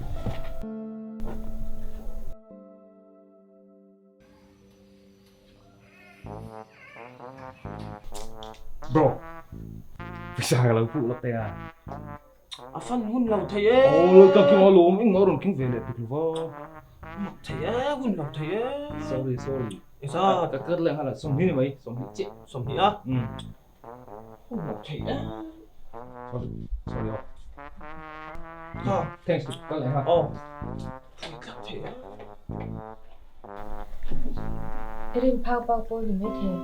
Bro, pawisa ka lo puk lawk teh a. A fan hun lo thei e. Aw ka king alawm eng a rawn king ve leh tuk lo va. Mak thei e, hun lo thei e. Sorry sorry. Engza? Ka kar leh nghal a, 20 ni mai, 20 chiah. 20 a? Umm. Hun lo thei e. Sorry, sorry aw. Kha. Thanks tu kal leh nghal. Aw. Pui tlat thei e. I rin phak bak pawh ni maithei.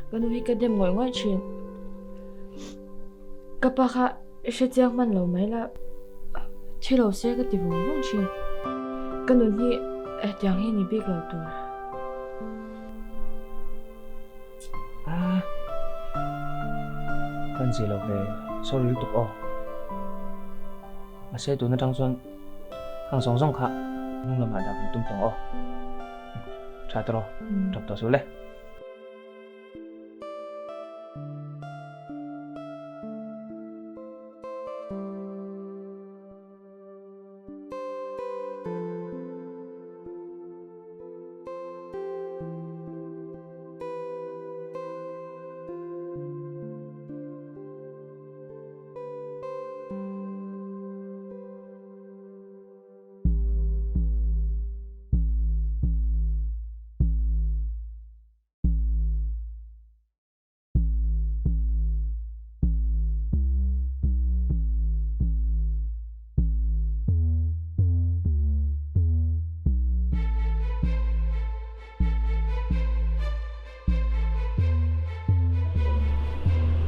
Ka nu hi ka dem ngawih ngawih thin. Ka pa kha i hre chiang hman lo mai la, thi lo se ka ti vawng vawng thin. Ka nun hi hetiang hi ni bik lo tur. Ah, kan zir lo ve, sorry lutuk aw. Mahse tun atang chuan khang zawng zawng kha hnung lamah dah kan tum tawh aw. Tha tawh rawh, tap tawh suh le.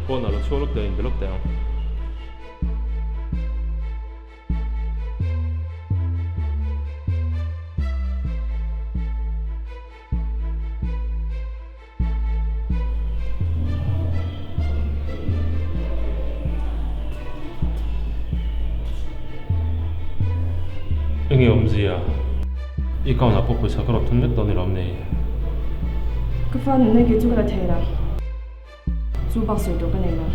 Pawnah lo chhuak lawk teh, inbe lawk teh ang. Enge awmzia? I account ah pawh pawisa ka rawn thun vek dawn i lawm nei. Ka fa nunna kei chu ka la thei lo. Chu bak sawi tur ka nei lo.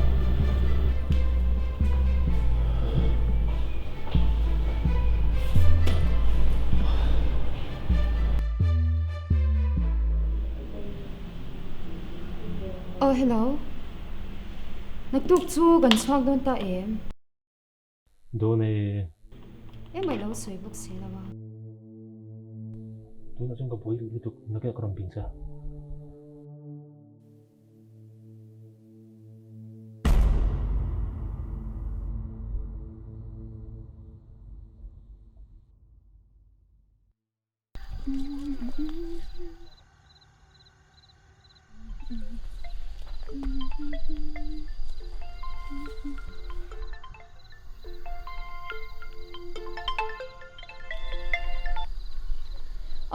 Aw hello. Naktuk chu kan chhuak dawn ta em? Dawn e. Engmah i lo sawi bawk si lo a. Tunah chuan ka buai duh lutuk, nakeh ka rawn bing che.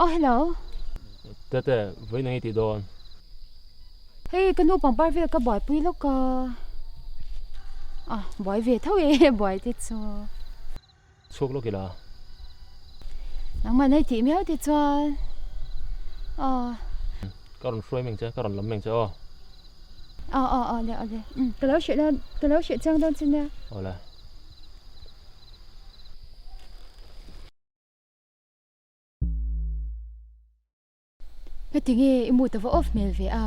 Oh hello. Tete, vawiin eng i tih dawn? Hei ka nu pangpar vel ka buaipui lawk a, ah buai ve tho e buai te chu. Chhuak lawk ila. Nangmah nei tih miau te chuan aw. Ka rawn hruai meng che, ka rawn lam meng che aw. Aw aw aw le aw le, ka lo hreh dawn, ka lo hreh chiang dawn che nia. Aw le. Heti nge i mood a va off hmel ve a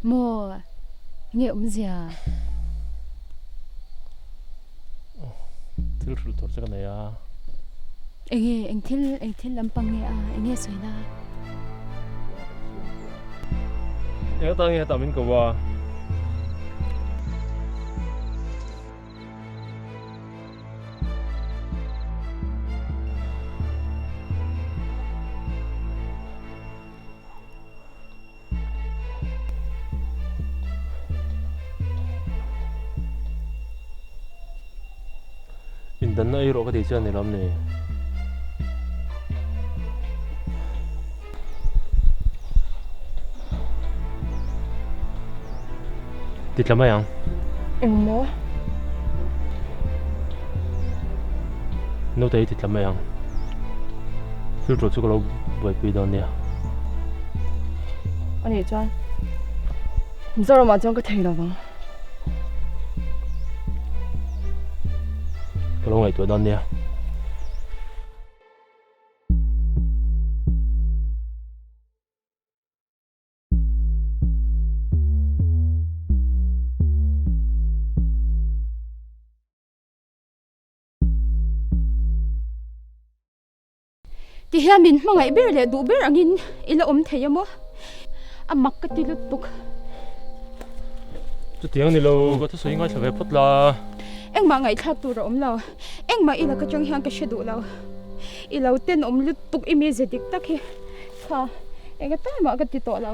maw? Nge awmzia? Thil hrilh tur che ka nei a. Enge eng thil eng thil lampang nge a enge sawi na? Eng atan nge hetah min ko a? Indanna ei rawh ka tih chuan ni lawm ni. Ti tla mai ang. Eng maw? Naute hi ti tla mai ang. Thil ṭul chu ka lo buaipui dawn nia. A nih chuan Mizoramah chuan ka thei lo vang. Ka lo ngaihtuah dawn nia. Ti hian min hmangaih ber leh duh ber angin i la awm thei a maw? A mak ka ti lutuk. Chutiang ni lo, ka thusawi ngaithla ve phawt la. Engmah ngaihthlak tur a awm lo. Engmah i laka chang hian ka hre duh lo. I lo tenawm lutuk i mize dik tak hi kha enga tan mah ka ti tawh lo.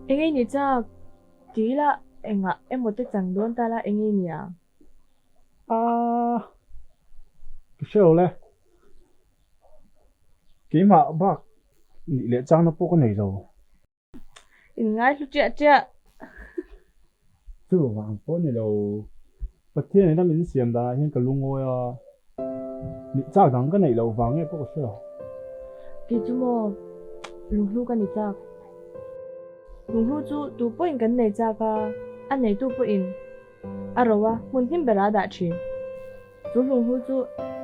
Eng nge ni chak? Ti ila engah emaw te chang dawn ta la eng nge nia? Aaa, ka hre lo le. Keimah bak nih leh changna pawh ka nei lo. In ngai hlu chiah chiah. Chuvang pawh ni lo, Pathian in a min siam danah hian ka lungawi a, nih chak dang ka neih loh vang nge pawh ka hre lo. Kei chu maw, lunghlu ka ni chak. Lunghlu chu tu pawhin kan nei chak a, a neitu pawhin a ro a, hmun hlim berah a dah thin. Chu hlunghlu chu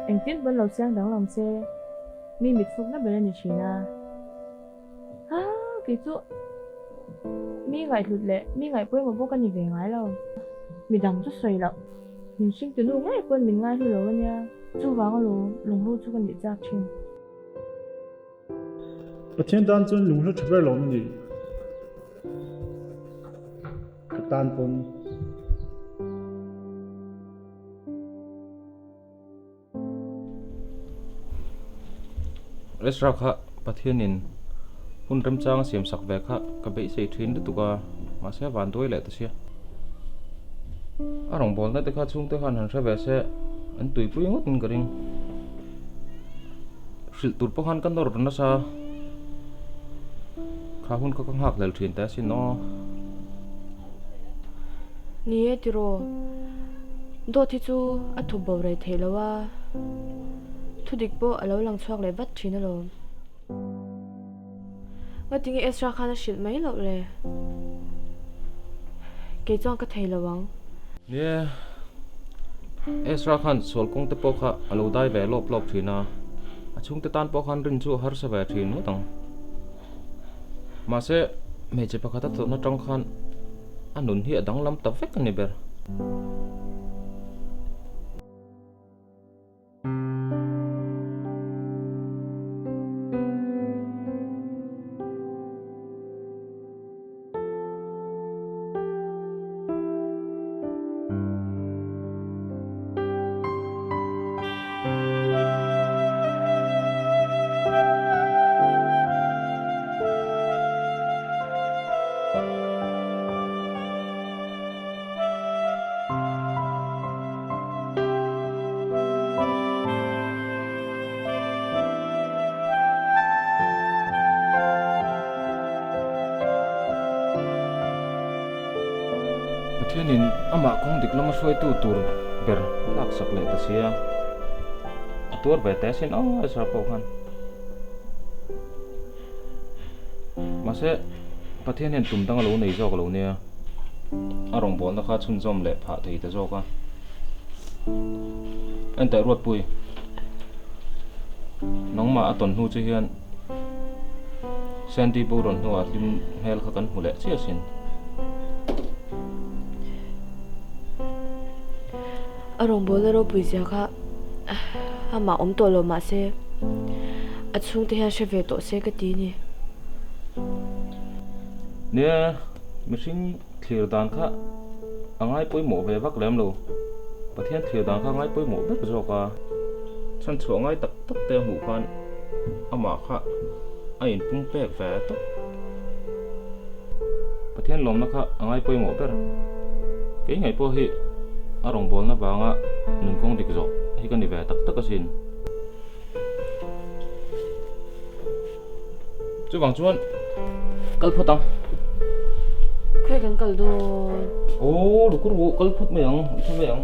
engtin pawn lo siang danglam se, mi mitfukna ber a ni thin a. Ha, kei chu mi ngaihhlut leh mi ngaih pawimawh pawh ka ni ve ngai lo. Mi dang chu sawi loh, min hringtu nu ngei pawn min ngaihlu lo a nia, chuvang alawm lunghlu chu ka nih chak thin. Pathian tan chuan lunghlu tha ber lo a ni. Ka tan pawn. Ezra kha Pathianin hun remchang a siam sak ve kha ka beisei thin lutuk a, mahse a van duai leh ta sia. A rawngbawlna te kha chhungte khan han hre ve se an tuipui ngawt in ka ring. Hrilh tur pawh khan ka nawr nasa kha hun kha ka nghak hlel thin ta asin aw. Ni e tiraw, dawt hi chu a thup bo rei theih lo a, thudik pawh a lo lang chhuak leh vat thin alawm. Ngatinge Ezra khan a hrilh mai loh le? Kei chuan ka thei lo ang. Ni e, Ezra khan sual kawng te pawh kha a lo dai ve lawp lawp thin a, a chhungte tan pawh khan rin chu a harsa ve thin ngawt ang. Mahse, hmeichhe pakhat a tawrhna tang khan a nun hi a danglam ta vek a ni ber. Pathianin amah kawng dik lama hruaitu tur ber a laksak leh ta sia. A tuar ve teh asin aw Ezra pawh khan. Mahse, Pathian hian tum dang a lo nei zawk lo nia. A rawngbawlna kha chhunzawm leh phah thei ta zawk a. Enteh Ruatpui, nangmah a tawn hnu che hian Sandy bo rawn hnuah hlim hmel kha kan hmu leh chiah asin. A rawngbawlna ropui zia kha amah awm tawh lo mahse a chhungte hian hre ve tawh se ka ti a ni. Nia, mihring thlir dan kha a ngai pawimawh ve vak lem lo. Pathian thlir dan kha a ngai pawimawh ber zawk a. Chhanchhuah ngai tak tak te a hmuh khan amah kha a inpum pek ve tawp. Pathian lawmna kha a ngai pawimawh ber. Kei ngaih pawh hi a rawngbawlna vanga nun kawng dik zawh hi ka ni ve tak tak asin. Chuvang chuan kal phawt ang. Khawi kan kal dawn? Aw, lukur wu kal phawt mai ang, i tha mai ang.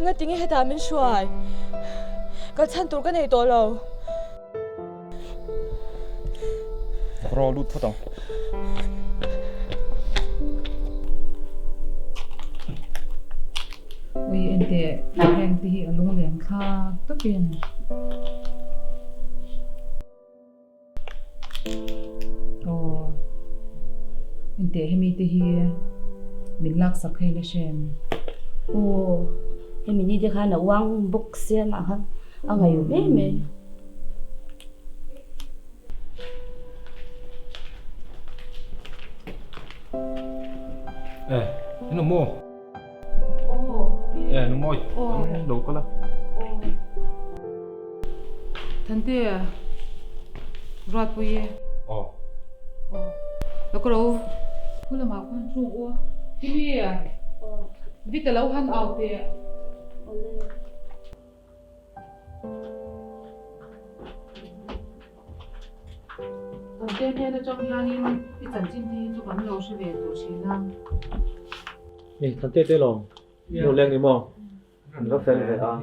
Ngatinge hetah min hruai? Kal chhan tur ka nei tawh lo. Raw lut phawt ang. Ui enteh heng te hi a lunglen thlak tawpin. Aw, engteh hemi te hi min laksak hei la hrem. Aw, hemi ni te khan a uang bawk sia mah kha a ngaih mai mai. E, inu maw? E, nu mawi, an lo kal a. Thante, Ruatpui e. Aw. Aw, lo ka ro. Khu lamah khuan hruk u. Kimi, Vita lo han au teh. Thante hnen atang hianin i chanchin te hi chu kan lo hre ve tawh thin a. Ni, Thante te lawm. Nu leng ni maw? An va fel ve a.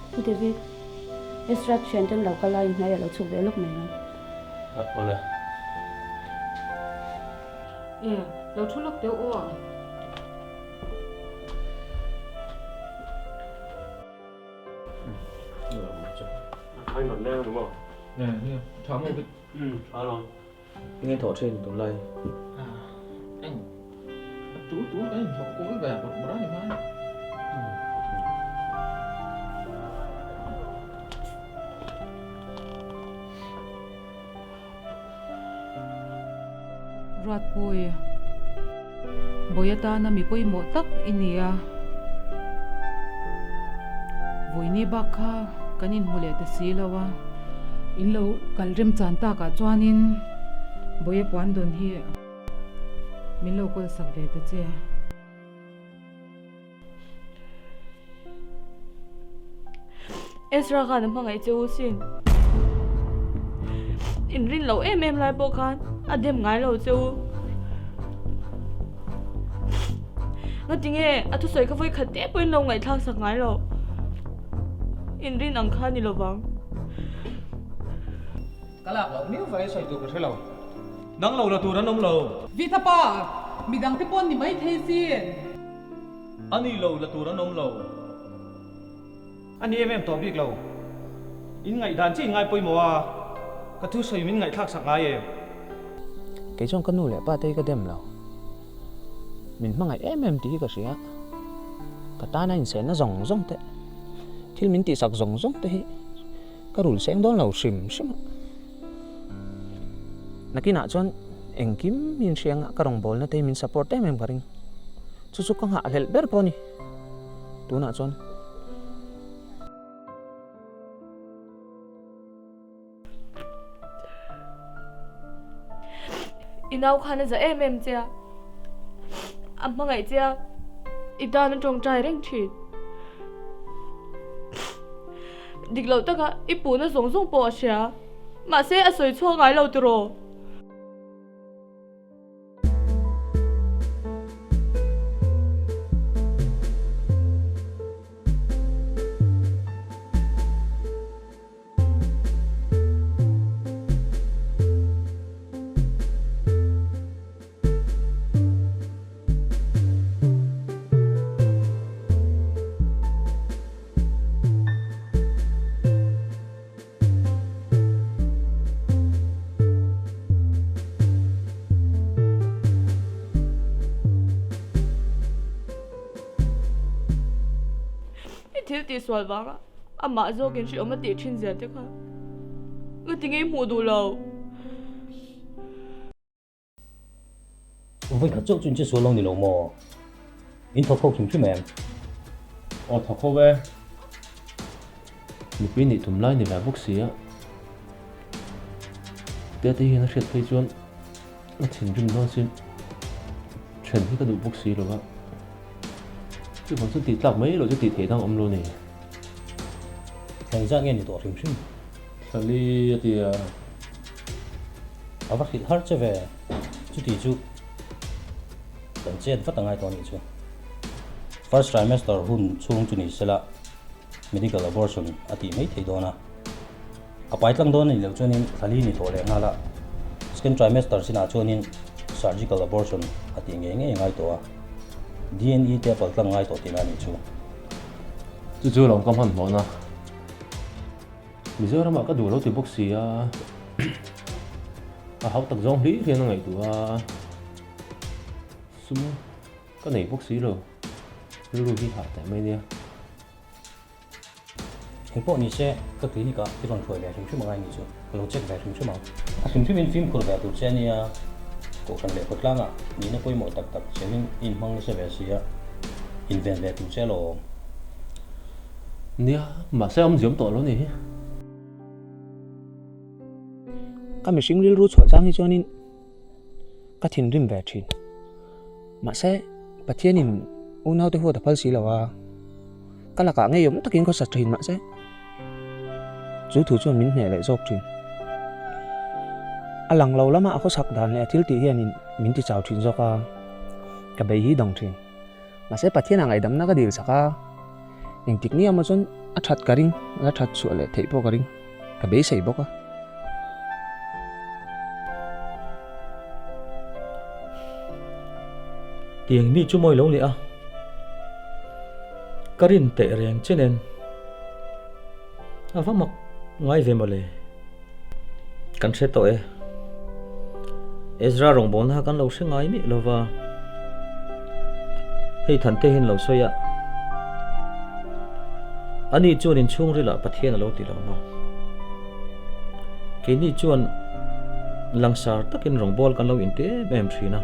Pu David, Ezra thian ten lo kal a inhnuai a lo chhuk ve lawk mai ang. Awle. E, lo thu lawk deuh aw. Ai non leng đúng không? Nè, nè, tha mo bit. Ừ, tha rồi. Nghe thọ trên tuần lai. Anh. Tu tu anh học cối về bật bra ni mai. Ruatpui, Bawi atana mi pawimawh tak i ni a. Vawiini bak kha kan inhmu leh ta si lo a, in lo kal remchan takah chuanin Bawia puan dawn hi min lo kawl sak ve ta che. Ezra khan a hmangaih che u sin. In rin loh em em lai pawh khan a dem ngai lo che u. Ngatinge a thusawi kha vawi khat te pawhin lo ngaihthlak sak ngai lo. In rin ang kha ni lovang. Ka lak loh miau vangin sawi tur ka hre lo. Nang lo la tur an awm lo. Vita pa, midang te pawh an ni mai thei sin. A ni lo la tur an awm lo. A ni em em tawh bik lo. In ngaihdan chiah in ngai pawimawh a, ka thu sawi min ngaihthlak sak ngai em? Kei chuan ka nu leh pa te hi ka dem lo. Min hmangaih em em tih hi ka hria. Ka tana insenna zawng zawng te, thil min tihsak zawng zawng te hi. Ka rul seng dawn lo hrim hrim a. Nakinah chuan engkim min hria anga ka rawngbawlna te hi min support em em ka ring. Chu chu ka nghahhlelh ber pawh a ni tunah chuan. I nau khan a za em em che a, a hmangaih che a, i tan a tawngtai reng thin. Dik loh taka i puhna zawng zawng pawh a hria, mahse a sawi chhuak ngai lo tiraw? I thil tihsual vanga amah zawkin hreawm a tih thin zia te kha ka ti ngei hmuh duh lo. Vawi khat chauh chu in che sual lo ni lo maw? In thawk ho hrim hrim em? Aw thawk ho e. Nupui nih tum lai ni ve bawk si a. Tia te hian a hriat phei chuan a thinrim dawn sin. Then hi ka duh bawk si lo a. Chuvang chuan tih tlak mai loh chu tih theih dang awm lo ni. Thla engzat nge ni tawh hrim hrim? Thla li a ti a. A va hrilh har che ve. Chuti chu kan chet vat a ngai tawh a nih chu. First trimester hun chhung chu ni sela medical abortion a tih mai theih dawn a. A pai tlang dawn a nih loh chuanin thla li ni tawh leh nghal a, second trimester chinah chuanin surgical abortion a tih ngei ngei a ngai tawh a, DNE te a pal tlang ngai tawh tihna a nih chu. Chu chu lawm ka hmanhmawhna. Mizoramah ka duh lo ti bawk si a, a hau tak zawng hlir hian a ngaihtuah a, sum ka nei bawk si lo, rilru hi hah teh mai nia. Hei pawh ni se, ka clinic ah i rawn hruai ve hrim hrim angai nih chu, ka lo check ve hrim hrim ang. A hrim hrimin fimkhur ve tur che a nia, Kohhran leh khawtlangah nihna pawimawh tak tak chelhin i inhmang nasa ve si a, inven ve tur che alawm. Nia, mahse awm ziam tawh lo ni hi. Ka mihring rilru chhuah chang hi chuanin ka thinrim ve thin. Mahse, Pathianin unaute huat a phal si lo a, ka lakah ngeiawm takin khawsa thin mahse, chu thu chuan min hneh leh zawk thin. A lang lo lama a khawsak dan leh a thil tih hianin min ti chau thin zawk a, ka bei hi dang thin. Mahse, Pathianah ngaihdamna ka dil chak a, engtik ni emaw chuan a that ka ring, la that chhuah leh theih pawh ka ring, ka beisei bawk a. Tiang mi chu mawi lo ni a, ka rin teh reng che nen a va mak ngai ve mawle. Kan hre tawh e. Ezra rawngbawlna kha kan lo hre ngai miah lova, hei Thante hian lo sawi a, ani chuan inchhungril ah Pathian a lo ti lo maw? Keini chuan langsar takin rawngbâwl kan lo inti em em thin a,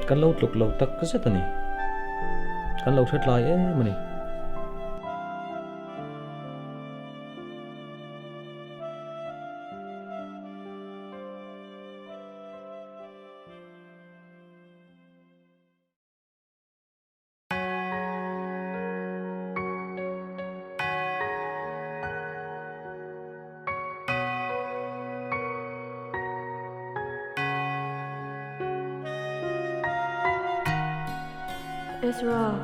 kan lo tluk lo tak zet a ni. Kan lo hre tlai em a ni. Ezra,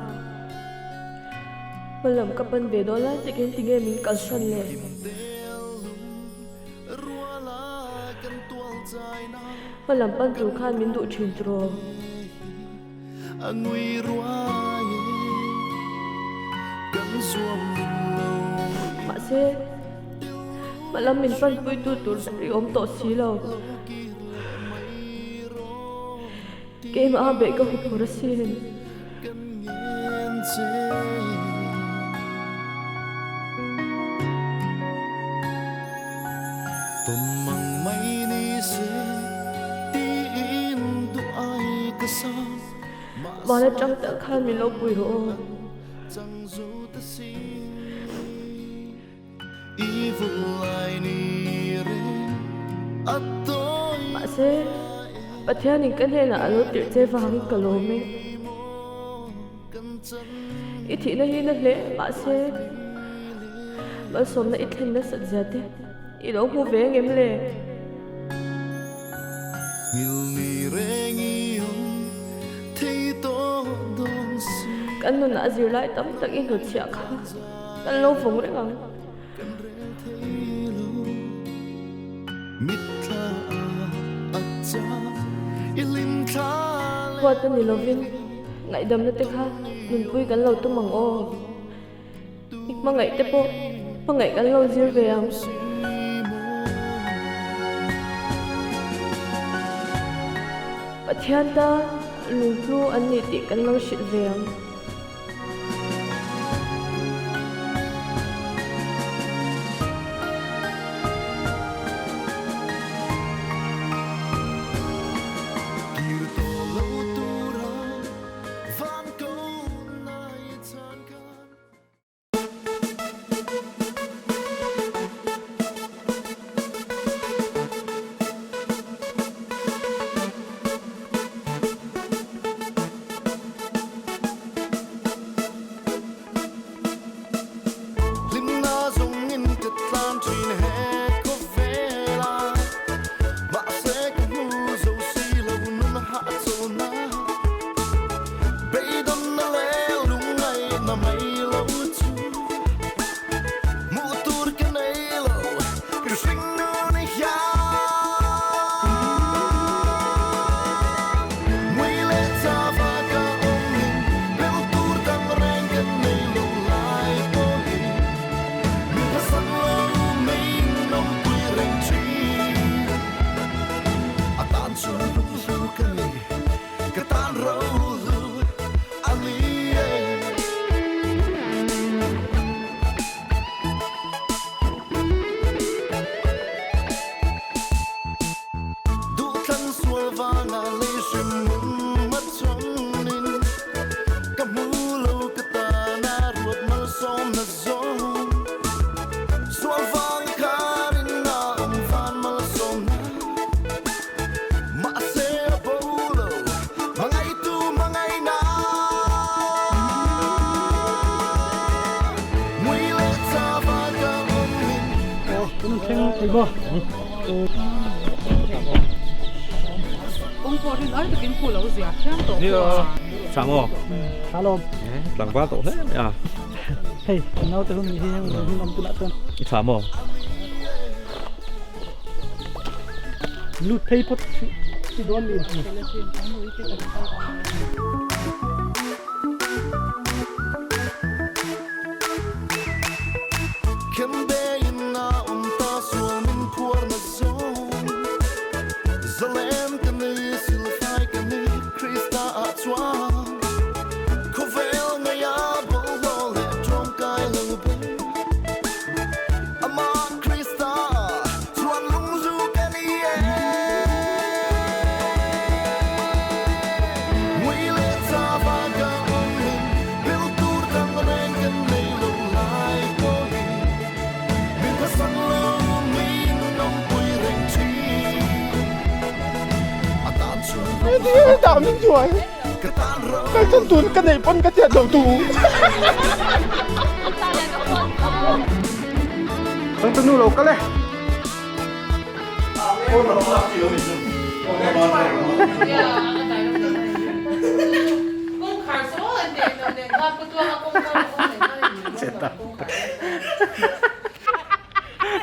hmalam ka pan ve dawn lai takin tinge min kalsan le? Hmalam pan tur khan min duh thin tiraw? Mahse, hmalam min panpuitu tur i awm tawh si lo. Keimah a beih ka huphur asin. Tawnmang mai ni se tiin duh ai ka sam. Van atang tak khan min lo pui rawh aw. Mahse, Pathianin ka hnenah a lo tirh che vangin ka lawm e. I thihna hi na hle mahse, malsawmna i thlen nasat zia te i lo hmu ve ngem le? Kan nunah zirlai tam tak i hnutchhiah kha kan lo vawng reng ang. Huat a ni lovin ngaihdamna te kha nunpui kan lo tum ang aw. I hmangaih te pawh hmangaih kan lo zir ve ang. Pathian tan lungtlu an ni tih kan lo hrilh ve ang. Tlangval tawh hle mai a. Hei, kan naute hun hi heng hun awm tunah chuan. I tha maw? Lut phei phawt i dawn mi. Kai chan tun ka nei pawn ka tiat lo tu. Tang tanu lo kal e.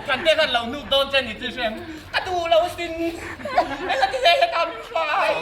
Kan te khan lo nuk dawn che ni chu hrem ka duh lo sin engati nge heta min hruai.